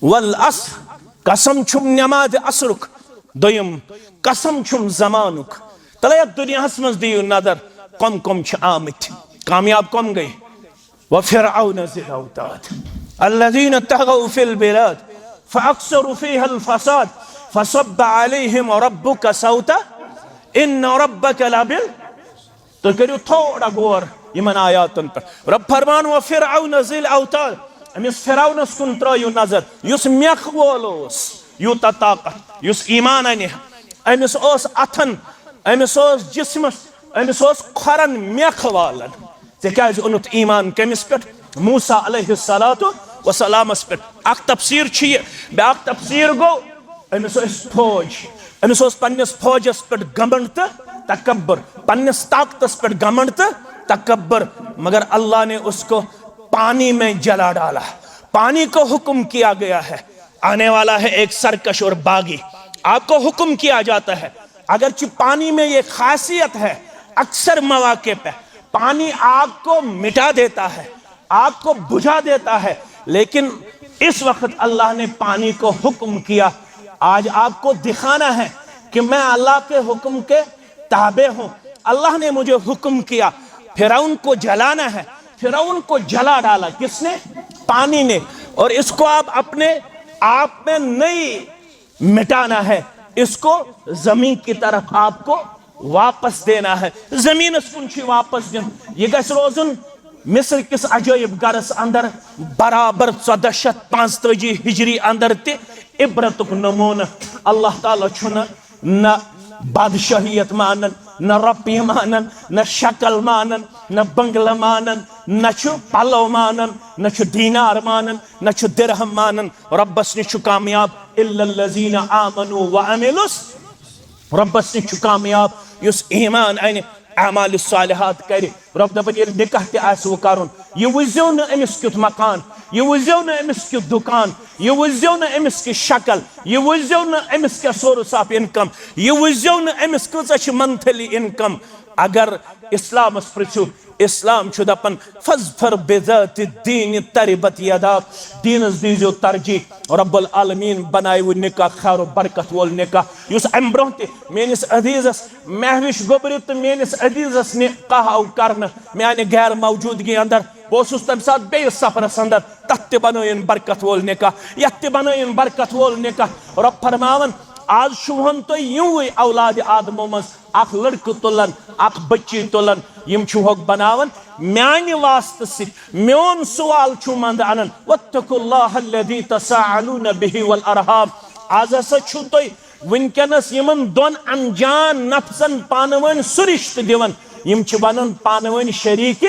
والعصر، قسم چھُم نمازِ عصرُک۔ دوٚیِم، قسم چھُم زمانُک۔ تلے یتھ دُنیاہس منٛز دِیِو نظر، کم کم چھِ آمٕتۍ، کامیاب کم گٔے؟ وفرعون ذی الاوتاد الذین طغوا فی البلاد فاکثروا فیها الفساد فصب علیہم ربک سوط ان ربک لبل تُہۍ کٔرِو تھوڑا غور یِمن آیاتن پٮ۪ٹھ۔ رب فرمان، "وفرعون ذی الاوتاد"، أمِس فرعونس کُن ترٲیِو نظر، یُس میکھ وول اوس، یوٗتاہ طاقت، یُس ایمان انہِ۔ أمِس اوس اتھن، أمِس اوس جسمس، أمِس اوس کھۄرن میکھ والن۔ ژےٚ کیازِ اوٚنُتھ ایمان کٔمِس پٮ۪ٹھ؟ موسیٰ علیہ الصلوۃ والسلامس پٮ۪ٹھ۔ اکھ تفسیر چھُ یہِ، بیاکھ تفسیر گوٚو، أمِس ٲس فوج، أمِس اوس پننِس فوجس پٮ۪ٹھ گمنڈ تہٕ تکبر، پننِس طاقتس پٮ۪ٹھ گمنڈ تہٕ تکبر، مگر اللہ نے اس کو پانی میں جلا ڈالا۔ پانی کو حکم کیا گیا ہے، آنے والا ہے ایک سرکش اور باغی، آپ کو حکم کیا جاتا ہے۔ اگرچہ پانی میں یہ خاصیت ہے، اکثر مواقع پہ پانی آگ کو مٹا دیتا ہے، آگ کو بجھا دیتا ہے، لیکن اس وقت اللہ نے پانی کو حکم کیا، آج آپ کو دکھانا ہے کہ میں اللہ کے حکم کے تابع ہوں۔ اللہ نے مجھے حکم کیا فرعون کو جلانا ہے، فرعون کو جلا ڈالا۔ کس نے؟ پانی نے۔ اور اس کو آپ اپنے آپ میں نہیں مٹانا ہے، اس کو زمین کی طرف آپ کو واپس دینا ہے۔ زمینس کُن چھُ واپس دیُن۔ یہِ گژھِ روزُن مصر کِس عجٲیب گرس اندر برابر ژۄدہ شیٚتھ پانٛژتٲجی ہجری اندر تہِ عبرتُک نمونہٕ۔ اللہ تعالیٰ چھُنہٕ نہ بادشاہیت مانان، نہ رۄپیہِ مانان، نہ شکل مانان، نہ بنگلہٕ مانان، نہ چھُ پلو مانان، نہ چھُ دینار مانان، نہ چھُ درہم مانان۔ رۄبس نِش چھُ کامیاب الا الذین آمنوا وعملوا۔ رۄبس نِش چھُ کامیاب یُس ایمان انہِ، اعمال صالحات کرِ۔ رۄب دپان، ییٚلہِ نکاح تہِ آسہِ وۄنۍ کرُن، یہِ وٕچھزیو نہٕ أمِس کیُتھ مکان، یہِ وٕچھزیو نہٕ أمِس کیُتھ دُکان، یہِ وٕچھزیو نہٕ أمِس کیُتھ شکل، یہِ وٕچھزیو نہٕ أمِس کیٛاہ source of income، یہِ وٕچھزیو نہٕ أمِس کۭژاہ چھِ monthly income۔ اگر اسلامس پرژھِو، اسلام چھُ دپان، "فاظفر بذات الدین تربت یداک"، دینس دیزیو ترجیح۔ رب العالمین بنایہِ وۄنۍ نکاح خیر و برکت وول نکاح، یُس امہِ برونٛہہ تہِ میٲنِس عزیزس مہوش گوٚبرِ تہٕ میٲنِس عزیزس نکاح آو کرنہٕ میانہِ غیر موجودگی اندر۔ بہٕ اوسُس تمہِ ساتہٕ بیٚیِس سفرس اندر، تتھ تہِ بنٲیِن برکت وول نکاح، یتھ تہِ بنٲیِن برکت وول نکاح۔ رب فرماوان، آز چھُوہن تُہۍ یِموٕے اولادِ آدمو منٛز اکھ لڑکہٕ تُلان، اکھ بچی تُلان، یِم چھِوہوکھ بناوان میانہِ واسطہٕ سۭتۍ۔ میون سوال چھُ منٛدٕ انان، "واتقوا اللہ الذی تساءلون بہ والارحام"۔ آز ہسا چھُو تُہۍ وٕنکیٚنس یِمن دۄن انجان نفسن پانہٕ ؤنۍ سُہ رشتہٕ دِوان، یِم چھِ بنان پانہٕ ؤنۍ شریٖکہِ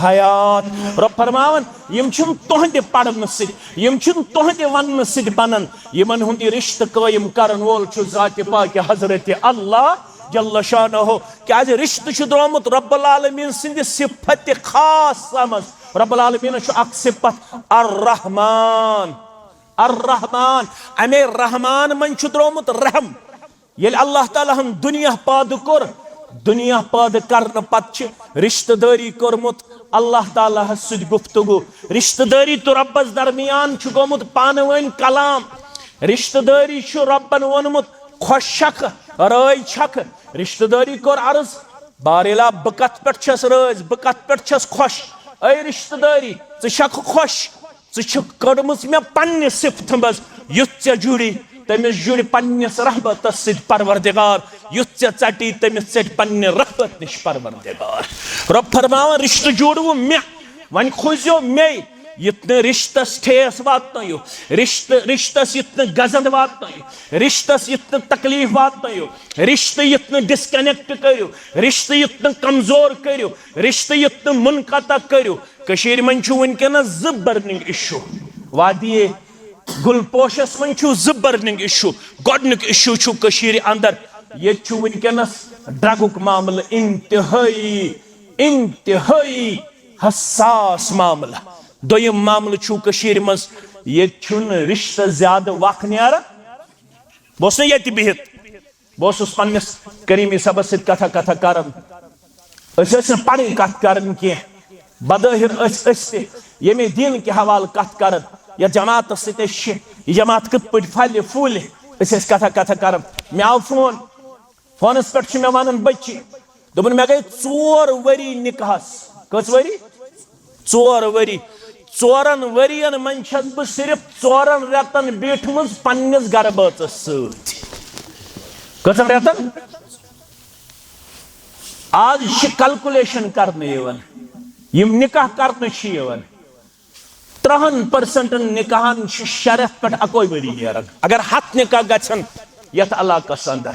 حیات۔ رۄب فرماوان، یِم چھِنہٕ تُہنٛدِ پرنہٕ سۭتۍ، یِم چھِنہٕ تُہنٛدِ وننہٕ سۭتۍ بنان، یِمن ہُنٛد یہِ رشتہٕ قٲیِم کرن وول چھُ ذاتِ پاکہِ حضرت اللہ جل شانہ۔ کیازِ رشتہٕ چھُ درٛامُت رب العالمین سٕنٛدِ صفت خاصہ منٛز۔ رب العالمینس چھُ اکھ صفت الرحمان۔ الرحمان، امے رحمان منٛز چھُ درٛامُت رحم۔ ییٚلہِ اللہ تعالیٰ ہن دُنیا پٲدٕ کوٚر، دُنیا پٲدٕ کرنہٕ پتہٕ چھِ رشتہٕ دٲری کوٚرمُت اللہ تعالیٰ ہس سۭتۍ گفتگو۔ رشتہٕ دٲری تہٕ رۄبس درمیان چھُ گوٚمُت پانہٕ ؤنۍ کلام۔ رشتہٕ دٲری چھُ رۄبن ووٚنمُت، "خۄش چھکھ، رٲضۍ چھکھ؟" رشتہٕ دٲری کوٚر عرض، "بارِلا، بہٕ کتھ پٮ۪ٹھ چھَس رٲضۍ، بہٕ کتھ پٮ۪ٹھ چھَس خۄش؟ اے رشتہٕ دٲری، ژٕ چھکھ خۄش؟" ژٕ چھکھ کٔڑمٕژ مےٚ پننہِ صفتہٕ منٛز، یُتھ ژےٚ جُڑی، تٔمِس جُڑِ پننِس رحمتس سۭتۍ پروردگار، یُتھ ژےٚ ژٹی، تٔمِس ژٹہِ پننہِ رحمت نِش پروردگار۔ رۄب فرماوان، رشتہٕ جوڑوٕ مےٚ، وۄنۍ کھوٗزیو مے، یُتھ نہٕ رشتس ٹھیس واتنٲیِو، رشتہٕ، رشتس یُتھ نہٕ گزند واتنٲیِو، رشتس یُتھ نہٕ تکلیف واتنٲیِو، رشتہٕ یُتھ نہٕ disconnect کٔرِو، رشتہٕ یُتھ نہٕ کمزور کٔرِو، رشتہٕ یُتھ نہٕ منقطع کٔرِو۔ کٔشیٖرِ منٛز چھُ وٕنکیٚنَس زٕ burning issue۔ وادی گلپوشس منٛز چھُ زٕ burning issue۔ گۄڈٕنیُک issue چھُ کٔشیٖرِ اندر، ییٚتہِ چھُ وٕنکیٚنَس ڈرگُک معاملہٕ انتہٲئی، انتہٲئی حساس معاملہٕ۔ دوٚیِم معاملہٕ چھُ کٔشیٖرِ منٛز، ییٚتہِ چھُنہٕ رشتہٕ زیادٕ وق نیران۔ بہٕ اوسُس نہٕ ییٚتہِ بِہِتھ، بہٕ اوسُس پننِس کریمی صٲبس سۭتۍ کتھا کتھا کران۔ أسۍ ٲسۍ نہٕ پنٕنۍ کتھ کران کینٛہہ۔ بظٲہر ٲسۍ أسۍ تہِ ییٚمے دیٖن کہِ حوالہٕ کتھ کران، یتھ جماعتس سۭتۍ أسۍ چھِ، یہِ جماعت کِتھ پٲٹھۍ پھلہِ پھوٗلہِ، أسۍ ٲسۍ کتھا کتھا کران۔ مےٚ آو فون، فونس پٮ۪ٹھ چھِ مےٚ ونان بچی، دوٚپُن، "مےٚ گٔے ژور ؤری نکاحس۔" کٔژ ؤری؟ ژور ؤری۔ ژورن ؤرین منٛز چھَس بہٕ صرف ژورن رٮ۪تن بیٖٹھمٕژ پننِس گرٕ بٲژس سۭتۍ۔ کٔژن رٮ۪تن؟ آز چھِ کیلکولیشن کرنہٕ یِوان، یِم نکاح کرنہٕ چھِ یِوان، ترٛہن پرسنٹن نکاحن چھُ شریعت پٮ۪ٹھ اکوے ؤری نیران۔ اگر ہتھ نکاح گژھن یتھ علاقس اندر،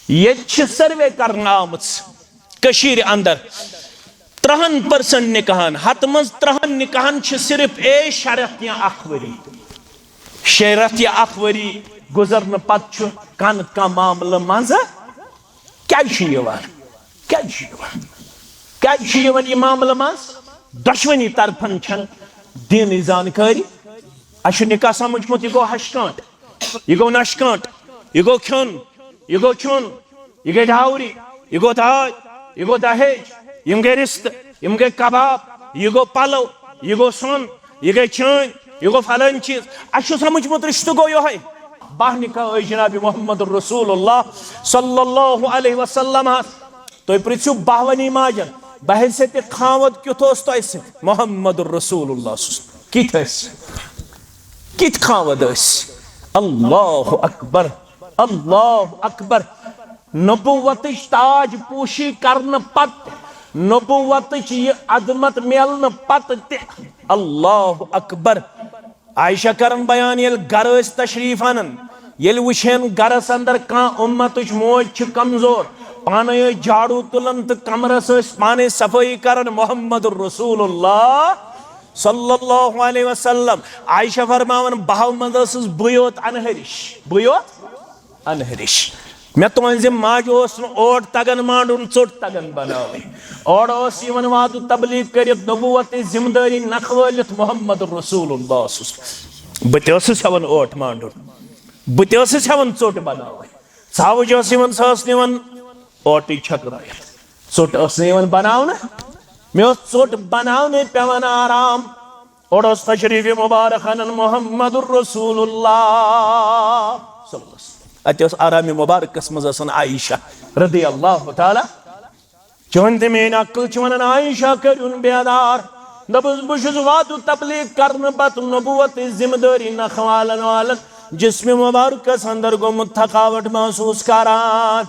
ییٚتہِ چھِ سروے کرنہٕ آمٕژ کٔشیٖرِ اندر، ترٛہن پرسنٹ نکاحن، ہتھ منٛز ترٛہن نکاحن چھِ صرف اے شریعت یا اکھ ؤری۔ شریعت یا اکھ ؤری گُزرنہٕ پتہٕ چھُ کانٛہہ نتہٕ کانٛہہ معاملہٕ منٛزٕ کیازِ چھُ یِوان؟ کیازِ چھُ یِوان؟ کیازِ چھُ یِوان یہِ معاملہٕ منٛز؟ دۄشوٕنی طرفن چھنہٕ دیٖنٕچ زانکٲری۔ اسہِ چھُ نکاح سمجھمُت، یہِ گوٚو ہشہِ کٲنٛٹہٕ، یہِ گوٚو نشہِ کٲنٛٹہٕ، یہِ گوٚو کھیوٚن، یہِ گوٚو چیوٚن، یہِ گٔے ڈاوری، یہِ گوٚو داج، یہِ گوٚو دہیج، یِم گٔے رِستہٕ، یِم گٔے کباب، یہِ گوٚو پلو، یہِ گوٚو سۄن، یہِ گٔے چٲنۍ، یہِ گوٚو فلٲنۍ چیٖز۔ اسہِ چھُ سمجھمُت رشتہٕ گوٚو یِہوٚے۔ باہ نکاح ٲسۍ جناب محمد رسول اللہ صلی اللہ علیہ وسلم۔ تُہۍ پرژھِو باہوَنی ماجن، بحیثیت خاوند کیُتھ اوس تۄہہِ سۭتۍ؟ محمد رسول اللہ صلی اللہ علیہ وسلم۔ کِتھۍ ٲسۍ؟ کِتھۍ خاوند ٲسۍ؟ اللہ اکبر، اللہ اکبر۔ نبوتٕچ تاج پوشی کرنہٕ پتہٕ، نبوتٕچ یہِ عظمت میلنہٕ پتہٕ تہِ، اللہ اکبر۔ عائشہ کرن بیان، ییٚلہِ گرٕ ٲسۍ تشریف انان، ییٚلہِ وٕچھن گرس اندر کانٛہہ اُمتٕچ موج چھِ کمزور، پانے ٲسۍ جھاڑو تُلان تہٕ کمرس ٲسۍ پانے صفٲیی کران۔ محمد رسول اللہ صلی اللہ علیہ وسلم۔ عائشہ فرماوان، بہو منٛز ٲسٕس بٕے یوت انہرِش، بٕے یوت انہرِش۔ مےٚ تُہنزِ ماجہِ اوس نہٕ اوٹ تگان مانڈُن، ژوٚٹ تگان بناوٕنۍ۔ اورٕ اوس یِوان وعدٕ تبلیغ کٔرِتھ، نبوتٕچ ذمہٕ دٲری نکھٕ وٲلِتھ محمد رسول اللہ اوسُس۔ بہٕ تہِ ٲسٕس ہٮ۪وان اوٹ مانڈُن، بہٕ تہِ ٲسٕس ہٮ۪وان ژوٚٹ بناوٕنۍ۔ ژھاوٕج ٲس یِوان، سۄ ٲس نِوان اوٹٕے چھٔکرٲیِتھ، ژوٚٹ ٲس نہٕ یِوان بناونہٕ۔ مےٚ اوس ژوٚٹ بناونَے پٮ۪وان آرام۔ اورٕ اوس تشریف مبارک انان محمد رسول اللہ صلی اللہ علیہ وسلم۔ اتہِ اوس آرام مبارکس منٛز آسان عائشہ رضی اللہ تعالیٰ۔ چون تہِ میٲنۍ عقل چھِ ونان، عائشہ کٔرِوُن بیدار۔ دوٚپُس، بہٕ چھُس وعدٕ تبلیغ کرنہٕ پتہٕ نبوتٕچ ذمہٕ دٲری نکھٕ والن والن جسمِ مبارکس اندر گوٚمُت تھکاوٹ محسوس کران۔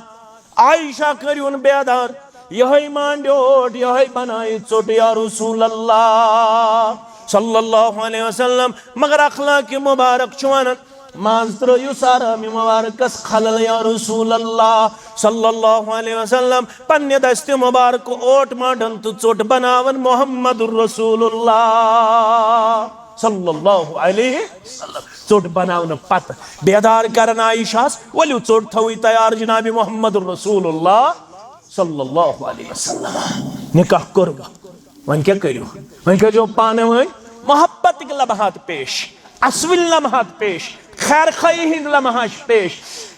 عائشہ کٔرِوُن بیدار، یِہوٚے مانڈیوٹ، یِہوٚے بنایہِ ژوٚٹ یا رسول اللہ صلی اللہ علیہ وسلم۔ مگر اخلاق مبارک چھُ ونان، منٛز ترٲیِو سا آرام مبارکس خلل یا رسول اللہ صلی اللہ علیہ وسلم۔ پننہِ دستِ مبارک اوٹ مانڈان تہٕ ژوٚٹ بناوان محمد رسول اللہ صلی اللہ علیہ وسلم۔ ژوٚٹ بناونہٕ پتہٕ بیدار کران عائشہس، ؤلِو ژوٚٹ تھٲوٕے تیار جناب محمد رسول اللہ صلی اللہ علیہ وسلم۔ نکاح کوٚر وۄنۍ، وۄنۍ کیٛاہ کٔرِو؟ وۄنۍ کٔرۍزیو پانہٕ ؤنۍ محبتٕکۍ لمحات پیش، اصوٕلۍ لمحات پیش، خیر خواہی ہٕنٛدۍ لمحات پیش،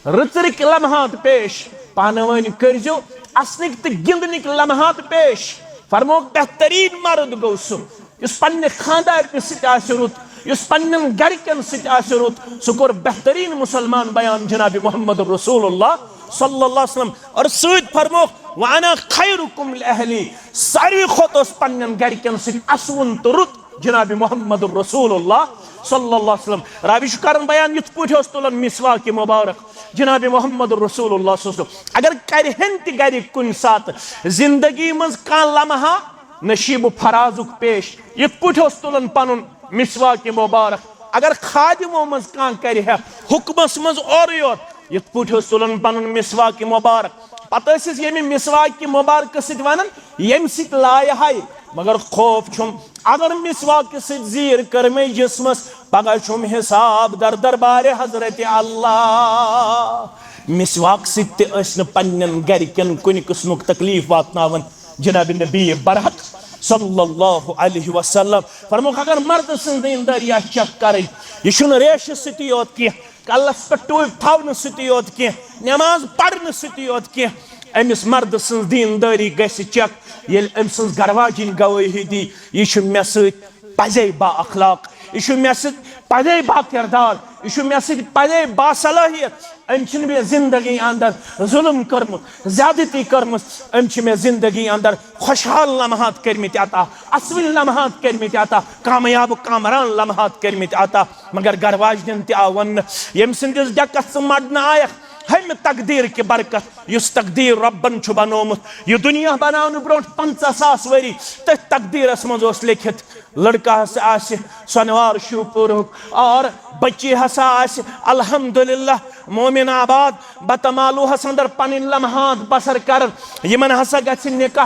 رٕژرٕکۍ لمحات پیش۔ پانہٕ ؤنۍ کٔرۍزیو اسنٕکۍ تہٕ گِنٛدنٕکۍ لمحات پیش۔ فرموکھ، بہتریٖن مرد گوٚو سُہ یُس پننہِ خاندارنہِ سۭتۍ آسہِ رُت، یُس پننٮ۪ن گرِکٮ۪ن سۭتۍ آسہِ رُت، سُہ کوٚر بہتریٖن مسلمان بیان جناب محمد رسول اللہ صلی اللہ علیہ وسلم۔ اور سۭتۍ فرموکھ، وانا خیرکم لاہلی، ساروی کھۄتہٕ اوس پننٮ۪ن گرِکٮ۪ن سۭتۍ اسوُن تہٕ رُت جناب محمد رسول اللہ صلی اللہ علیہ وسلم۔ راوی چھُ کران بیان، یِتھ پٲٹھۍ اوس تُلان مسواک مبارک جناب محمد رسول اللہ صلی اللہ علیہ وسلم۔ اگر کرِہن تہِ گرِکۍ کُنہِ ساتہٕ زندگی منٛز کانٛہہ لمحہ نشیب و فرازُک پیش، یِتھ پٲٹھۍ اوس تُلان پنُن مسواک مبارک۔ اگر خادمو منٛز کانٛہہ کرِ ہا حکمس منٛز اورٕ یور، یِتھ پٲٹھۍ اوس تُلان پنُن مسواک مبارک۔ پتہٕ ٲسۍ أسۍ ییٚمہِ مسواک مبارکہٕ سۭتۍ ونان، ییٚمہِ سۭتۍ لایہِ ہاے، مگر خوف چھُم، اگر مسواک سۭتۍ زیٖر کٔر مےٚ جسمس، پگاہ چھُم حساب در دربارِ حضرت اللہ۔ مسواک سۭتۍ تہِ ٲسۍ نہٕ پننٮ۪ن گرِکٮ۪ن کُنہِ قٕسمُک تکلیف واتناوان۔ جناب نبی برحق صلی اللہ علیہ وسلم فرموکھ، اگر مردٕ سٕنٛز دیٖندٲری آسہِ چیک کرٕنۍ، یہِ چھُنہٕ ریشہِ سۭتی یوت کینٛہہ، کلس پٮ۪ٹھ ٹوپۍ تھاونہٕ سۭتی یوت کینٛہہ، نماز پرنہٕ سۭتی یوت کینٛہہ، أمِس مردٕ سٕنٛز دیٖندٲری گژھِ چیک، ییٚلہِ أمۍ سٕنٛز گرواجِنۍ گوٲہی دی، یہِ چھُ مےٚ سۭتۍ پزے با اخلاق، یہِ چھُ مےٚ سۭتۍ پزے با کردار، یہِ چھُ مےٚ سۭتۍ پزے با صلٲحیت۔ أمۍ چھِنہٕ مےٚ زندگی اندر ظلم کٔرمٕژ، زیادتی کٔرمٕژ۔ أمۍ چھِ مےٚ زندگی اندر خوشحال لمحات کٔرمٕتۍ عطا، اصوٕلۍ لمحات کٔرمٕتۍ عطا، کامیاب کامران لمحات کٔرمٕتۍ عطا۔ مگر گرٕ واجنٮ۪ن تہِ آو وننہٕ، ییٚمۍ سٕنٛدِس ڈٮ۪کس ژٕ مڈنہٕ آیکھ، ہمہِ تقدیٖر کہِ برکت یُس تقدیٖر رۄبن چھُ بنومُت۔ یہِ دُنیا بناونہٕ برونٛٹھ پنٛژاہ ساس ؤری تٔتھۍ تقدیٖرس منٛز اوس لیکھِتھ، لڑکہٕ ہسا آسہِ سۄنوار شِو پوٗرُک اور بچی ہسا آسہِ الحمدللہ مومن آباد بتمالوہس اندر پنٕنۍ لمحات بسر کران۔ یِمن ہسا گژھِ نکاح۔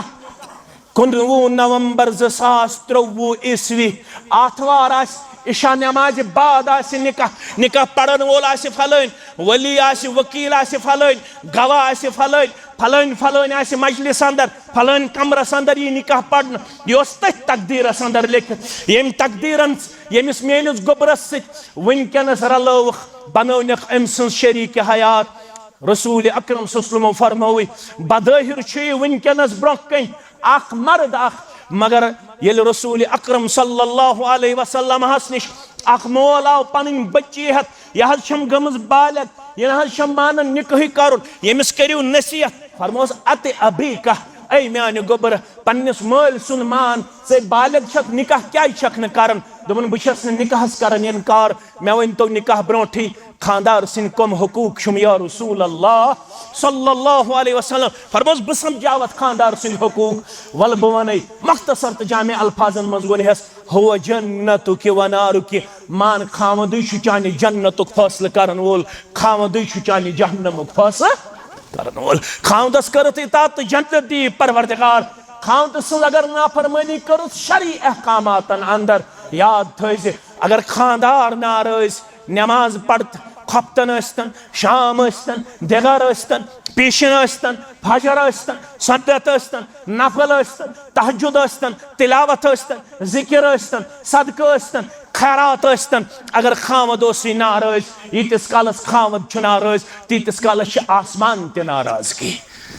کُنوُہ نومبر زٕ ساس ترٛوٚوُہ عیسوی، آتھوار آسہِ، عشاء نمازِ بعد آسہِ نکاح۔ نکاح پرن وول آسہِ فلٲنۍ، ولی آسہِ، وکیل آسہِ فلٲنۍ، گواہ آسہِ فلٲنۍ، فلٲنۍ فلٲنۍ آسہِ مجلس اندر، فلٲنۍ کمرس اندر یی نکاح پرنہٕ۔ یہِ اوس تٔتھۍ تقدیرس اندر لیکھِتھ۔ ییٚمۍ تقدیرن، ییٚمِس میٲنِس گوٚبرس سۭتۍ وٕنکیٚنس رلٲوٕکھ، بنٲونکھ أمۍ سٕنٛز شریٖک حیات۔ رسول اکرم صلی اللہ علیہ وسلمو فرمٲوٕے، بظٲہر چھُ یہِ وٕنکیٚنس برونٛہہ کنہِ اکھ مرد اکھ، مگر ییٚلہِ رسول اکرم صلی اللہ علیہ وسلمس نِش اکھ مول آو پنٕنۍ بچی ہٮ۪تھ، یہِ حظ چھم گٔمٕژ بالغ، یہِ نہ حظ چھم مانان نکاحٕے کرُن، ییٚمِس کٔرِو نصیحت۔ فرموس، اتہِ ابی کہہ، اے میانہِ گوٚبرٕ، پننِس مٲلۍ سُنٛد مان، ژٕ بالغ چھکھ، نکاح کیازِ چھکھ نہٕ کران؟ دوٚپُن، بہٕ چھس نہٕ نکاحس کران انکار، مےٚ ؤنۍ تو نکاح برونٛٹھٕے خاندار سٕنٛدۍ کم حقوق چھُم یا رسول اللہ صلی اللہ علیہ وسلم؟ فرموس، بہٕ سمجھاوتھ خاندار سٕنٛدۍ حقوق۔ ولہٕ بہٕ ونے مختصر تہٕ جامع الفاظن منٛز، ووٚنہس، ہو جنتُک و نارُک، مان خاوندٕے چھُ چانہِ جنتُک فٲصلہٕ کرن وول، خاوندٕے چھُ چانہِ جہنمُک فٲصلہٕ کرن وول۔ خاوندس کٔرٕتھ اطاعت تہٕ جنت دی پروردگار۔ خاوند سٕنٛز اگر نافرمٲنی کٔرٕتھ شرعی احکاماتن اندر، یاد تھٲیزِ، اگر خاندار ناراض، نماز پرتھ خۄفتن ٲسۍتن، شام ٲسۍتن، دِگر ٲسۍتن، پیشن ٲسۍتن، فجر ٲسۍتن، سنت ٲسۍتن، نفل ٲسۍتن، تہجد ٲسۍتن، تلاوت ٲسۍتن، ذکر ٲسۍتن، صدقہٕ ٲسۍتن، خیرات ٲسۍتن، اگر خاوند اوسُے ناراض، ییٖتِس کالس خاوند چھُ ناراض، تیٖتِس کالس چھِ آسمان تہِ ناراضگی۔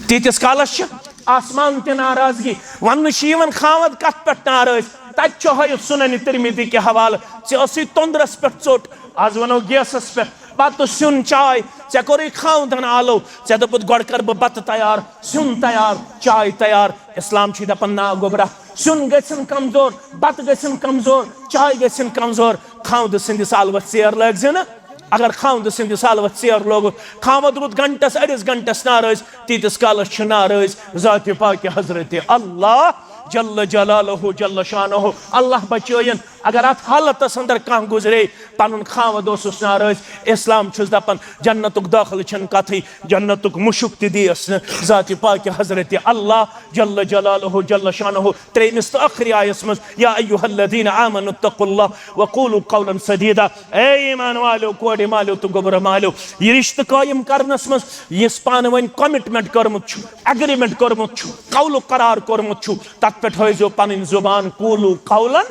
تیٖتِس کالس چھِ آسمان تہِ ناراضگی۔ وننہٕ چھِ یِوان خاوند کتھ پٮ۪ٹھ ناراض؟ تتہِ چھُ ہٲیِتھ سنن ترمذی کہِ حوالہٕ، ژےٚ ٲسٕے توٚندرس پٮ۪ٹھ ژوٚٹ، از ونو گیسس پٮ۪ٹھ، بتہٕ سیُن چاے، ژےٚ کوٚرُے خاوندن آلو، ژےٚ دوٚپُتھ گۄڈٕ کر بہٕ بتہٕ تیار، سیُن تیار، چاے تیار۔ اسلام چھُے دپان، نا گوٚبرا، سیُن گژھن کمزور، بتہٕ گژھن کمزور، چاے گژھن کمزور۔ خاوندٕ سٕنٛدِس آلوس ژیر لٲگۍ زِ نہٕ۔ اگر خاوندٕ سٕنٛدِس آلوس ژیر لوگُتھ، خاوند روٗد گھنٹس أڑِس گھنٹس ناراض، تیٖتِس کالس چھُ ناراض ذاتِ پاکہِ حضرت اللہ جل جلالہ جل شانہ۔ اللہ بچٲیِن، اگر اتھ حالتس اندر کانٛہہ گُزرے، پنُن خاوند اوسُس ناراض، اسلام چھُس دپان، جنتُک دٲخلہٕ چھنہٕ کتھٕے، جنتُک مُشُک تہِ دِیس نہٕ ذاتِ پاکہِ حضرت اللہ جل جلالہ جل شانہ۔ ترٛیٚیمِس تہٕ ٲخری آیس منٛز، یا ایھا الذین آمنوا اتقوا اللہ وقولوا قولا سدیدا، اے ایمان والو، کورِ مالیو تہٕ گوٚبرٕ مالیو، یہِ رشتہٕ قٲیِم کرنس منٛز یُس پانہٕ ؤنۍ کمٹمنٹ کٔرمٕژ چھُ، ایگریمنٹ کٔرمٕژ چھُ، قول و قرار کوٚرمُت چھُ، تتھ پٮ۪ٹھ ہٲیزیو پنٕنۍ زبان، قولوا قولا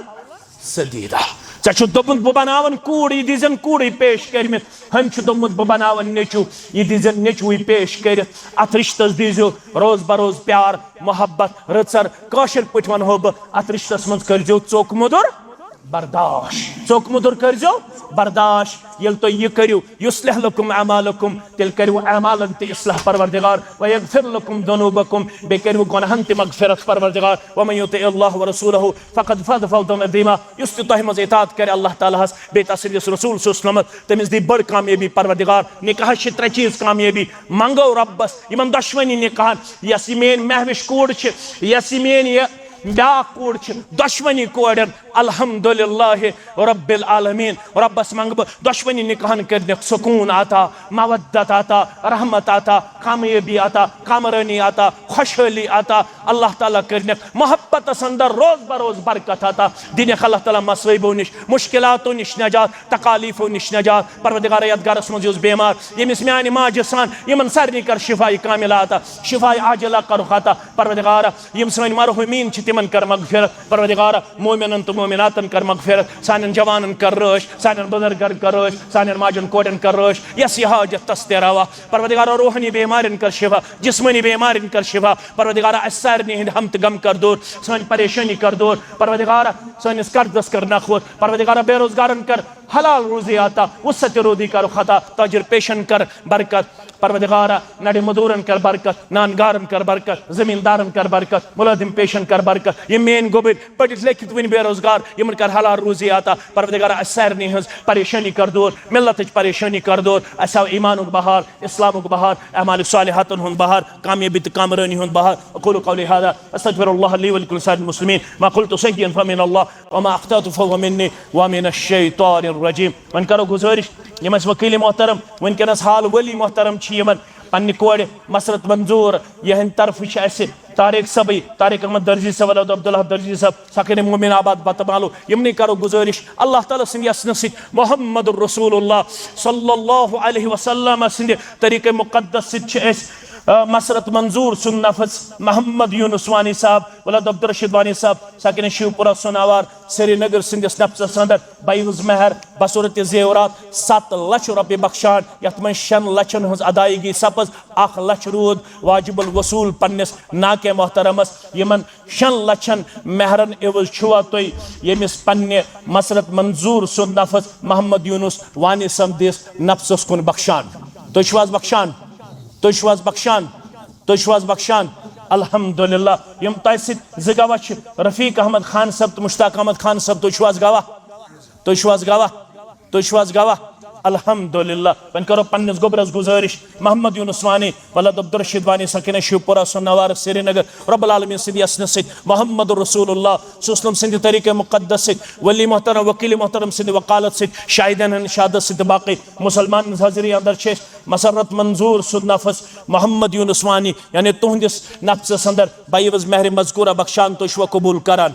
سدیدا۔ ژےٚ چھُ دوٚپمُت، بہٕ بناون کوٗر، یہِ دیٖزٮ۪ن کوٗرٕے پیش کٔرمٕتۍ۔ ہُمۍ چھُ دوٚپمُت، بہٕ بناون نیٚچوٗ، یہِ دیٖزٮ۪ن نیٚچوٗے پیش کٔرِتھ۔ اتھ رشتس دیٖزیو روز بروز پیار، محبت، رٕژر۔ کٲشِر پٲٹھۍ ونہو بہٕ، اتھ رشتس منٛز کٔرزیو ژوٚک مُدُر برداش۔ ژوٚک مُدُر کٔرزیو برداش۔ ییٚلہِ تُہۍ یہِ کٔرِو، یصلح لکم اعمالکم، تیٚلہِ کٔرِو اعمالن تہِ اصلاح پروردگار، ویغفر لکم ذنوبکم، بیٚیہِ کٔرِو گۄناہن تہِ مغفرت پروردگار، ومن یطع اللہ ورسولہ فقد فاز فوزا عظیما۔ یُس تہِ تۄہہِ منٛز اطاعت کرِ اللہ تعالیٰ ہس، بیٚیہِ تسٕنٛدِس رسول صلی اللہ علیہ وسلمس، تٔمِس دی بٔڑ کامیٲبی پروردگار۔ نکاحس چھِ ترٛےٚ چیٖز کامیٲبی۔ منٛگو رۄبس یِمن دۄشوٕنی نکاحن، یۄس یہِ میٲنۍ مہوِش کوٗر چھِ، یۄس یہِ میٲنۍ یہِ بیٛاکھ کوٗر چھِ، دۄشوٕنی کورٮ۪ن الحمدللہ رب العالمین، رۄبس منٛگہٕ بہٕ دۄشوٕنی نکاحن کٔرنکھ سکوٗن عطا، مودت عطا، رحمت عطا، کامیٲبی عطا، کامرٲنی عطا، خۄشحٲلی عطا۔ اللہ تعالیٰ کٔرنکھ محبتس اندر روز بروز برکت عطا، دِنکھ اللہ تعالیٰ مصٲیبو نِش، مشکلاتو نِش نجات، تکالیفو نِش نجات۔ پروردگارا، یتھ گرس منٛز یُس بیمار، ییٚمِس میانہِ ماجہِ سان، یِمن سارنٕے کر شفاء کاملہ عطا، شفاء عاجلہ کرُکھ عطا۔ پروردگارا، یِم سٲنۍ مرحومین چھِ، تِمن کر مغفرت۔ پروردگارا، مومنن تہٕ مومناتن کر مغفرت، سانٮ۪ن جوانن کر رٲچھ، سانٮ۪ن بُزرگن کر رٲچھ، سانٮ۪ن ماجن کورٮ۪ن کر رٲچھ، یس یہِ حاجت تس تہِ روا۔ پروردگارا، روحانی بیمارٮ۪ن کر شفا، جسمانی بیمارٮ۪ن کر شفا۔ پروردگارا، اسہِ سارنٕے ہٕنٛدۍ ہم تہٕ غم کر دوٗر، سٲنۍ پریشٲنی کر دوٗر۔ پروردگارا، سٲنِس قرضس کر نکھوت۔ پروردگارا، بے روزگارن کر حلال روزی عطا، وسعت روزی کرُکھ عطا، تاجر پیشن کر برکت۔ پروردگارا، نڑِ مزدورن کر برکت، نان گارن کر برکت، زمیندارن کر برکت، ملازم پیشن کر برکت، یِم میٲنۍ گوٚبٕرۍ پٔرِتھ لیکھِتھ وٕنہِ بے روزگار، یِمن کر حلال روزی عطا۔ پروردگارا، اسہِ سارنٕے ہٕنٛز پریشٲنی کر دوٗر، ملتٕچ پریشٲنی کر دوٗر، اسہِ ہاو ایمانُک بہار، اسلامُک بہار، اعمال صالحاتن ہُنٛد بہار، کامیٲبی تہٕ کامرٲنی ہُنٛد بہار۔ اقول قولی هذا، استغفر الله لي ولكل سائر المسلمين، ما قلت سهوا فمن الله، وما اخطأت فهو مني، ومن الشيطان الرجيم۔ وۄنۍ کرو گُزٲرِش، یِم اَسہِ وکیٖل محترم، وٕنکیٚنَس حال ولی محترم چھِ یِمَن پننہِ کورِ مسرت منظور، یِہٕنٛدِ طرفہٕ چھِ اَسہِ طارق صٲبٕے، طارق احمد درزی صٲب، ولد عبداللہ درزی صٲب، ساکن مومن آباد بتہٕ مالو، یِمنٕے کرو گُزٲرِش، اللہ تعالیٰ سٕنٛدِ یَژنہٕ سۭتۍ، محمد رسول اللہ صلی اللہ علیہ وسلم سٕنٛدِ طریقہ مقدس سۭتۍ چھِ أسۍ، آ، مسرت منظور سُنٛد نفس، محمد یونس وانی صاحب، ولد عبدالرشید وانی صاحب، ساکن شیو پورہ سُناوار، سرینگر سٕنٛدِس نفسس اندر بیوز مہر بصورت زیورات ستھ لچھ رۄپیہِ بخشان، یتھ منٛز شٮ۪ن لچھن ہٕنٛز ادائیگی سپٕز، اکھ لچھ روٗد واجب الوصول پننِس ناکہ محترمس۔ یِمن شٮ۪ن لچھن مہرن عوض چھُوا تُہۍ ییٚمِس پننہِ مسرت منظور سُنٛد نفس محمد یونس وانی سٕنٛدِس نفسس کُن بخشان؟ تُہۍ چھِو حظ بخشان؟ تُہۍ چھِو حظ بخشان؟ تُہۍ چھِو حظ بخشان؟ الحمدللہ۔ یِم تۄہہِ سۭتۍ زٕ گواہ چھِ، رفیق احمد خان صٲب تہٕ مشتاق احمد خان صٲب، تُہۍ چھِو حظ گواہ؟ تُہۍ چھِو حظ گواہ؟ تُہۍ چھِو حظ گواہ؟ الحمدللہ۔ وۄنۍ کرو پننِس گوٚبرس گُزٲرِش، محمد یونس وانی، ولد عبدالرشید وانی، سکینہ شیو پورہ سُناوار، سرینگر، رب العالمین سٕنٛدِ یژنہٕ سۭتۍ، محمد رسول اللہ صلی اللہ علیہ وسلم سٕنٛدِ طریقہ مقدس سۭتۍ، ولی محترم، وکیل محترم سٕنٛدِ وکالت سۭتۍ، شاہدن ہٕنٛدِ شہادت سۭتۍ، باقٕے مسلمان حاضری اندر چھِ أسۍ مسرت منظور سُنٛد نفس محمد یونس وانی، یعنی تُہنٛدِس نفسس اندر بیوز مہر مذکورہ بخشان، تُہۍ چھِوا قبول کران؟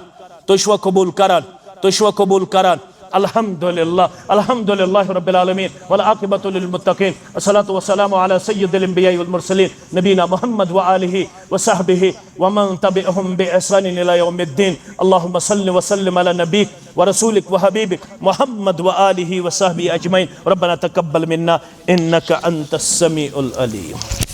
تُہۍ چھِوا قبول کران؟ تُہۍ چھِوا قبول کران؟ الحمدللہ، الحمدللہ رب العالمین، والعاقبۃ للمتقین، الصلاۃ والسلام علی سید الانبیاء والمرسلین، نبینا محمد وآلہ وصحبہ ومن تبعهم بإحسان إلى يوم الدين۔ اللهم صل وسلم على نبيك ورسولك وحبيبك محمد وآله وصحبه أجمعين۔ ربنا تقبل منا إنك أنت السميع العليم۔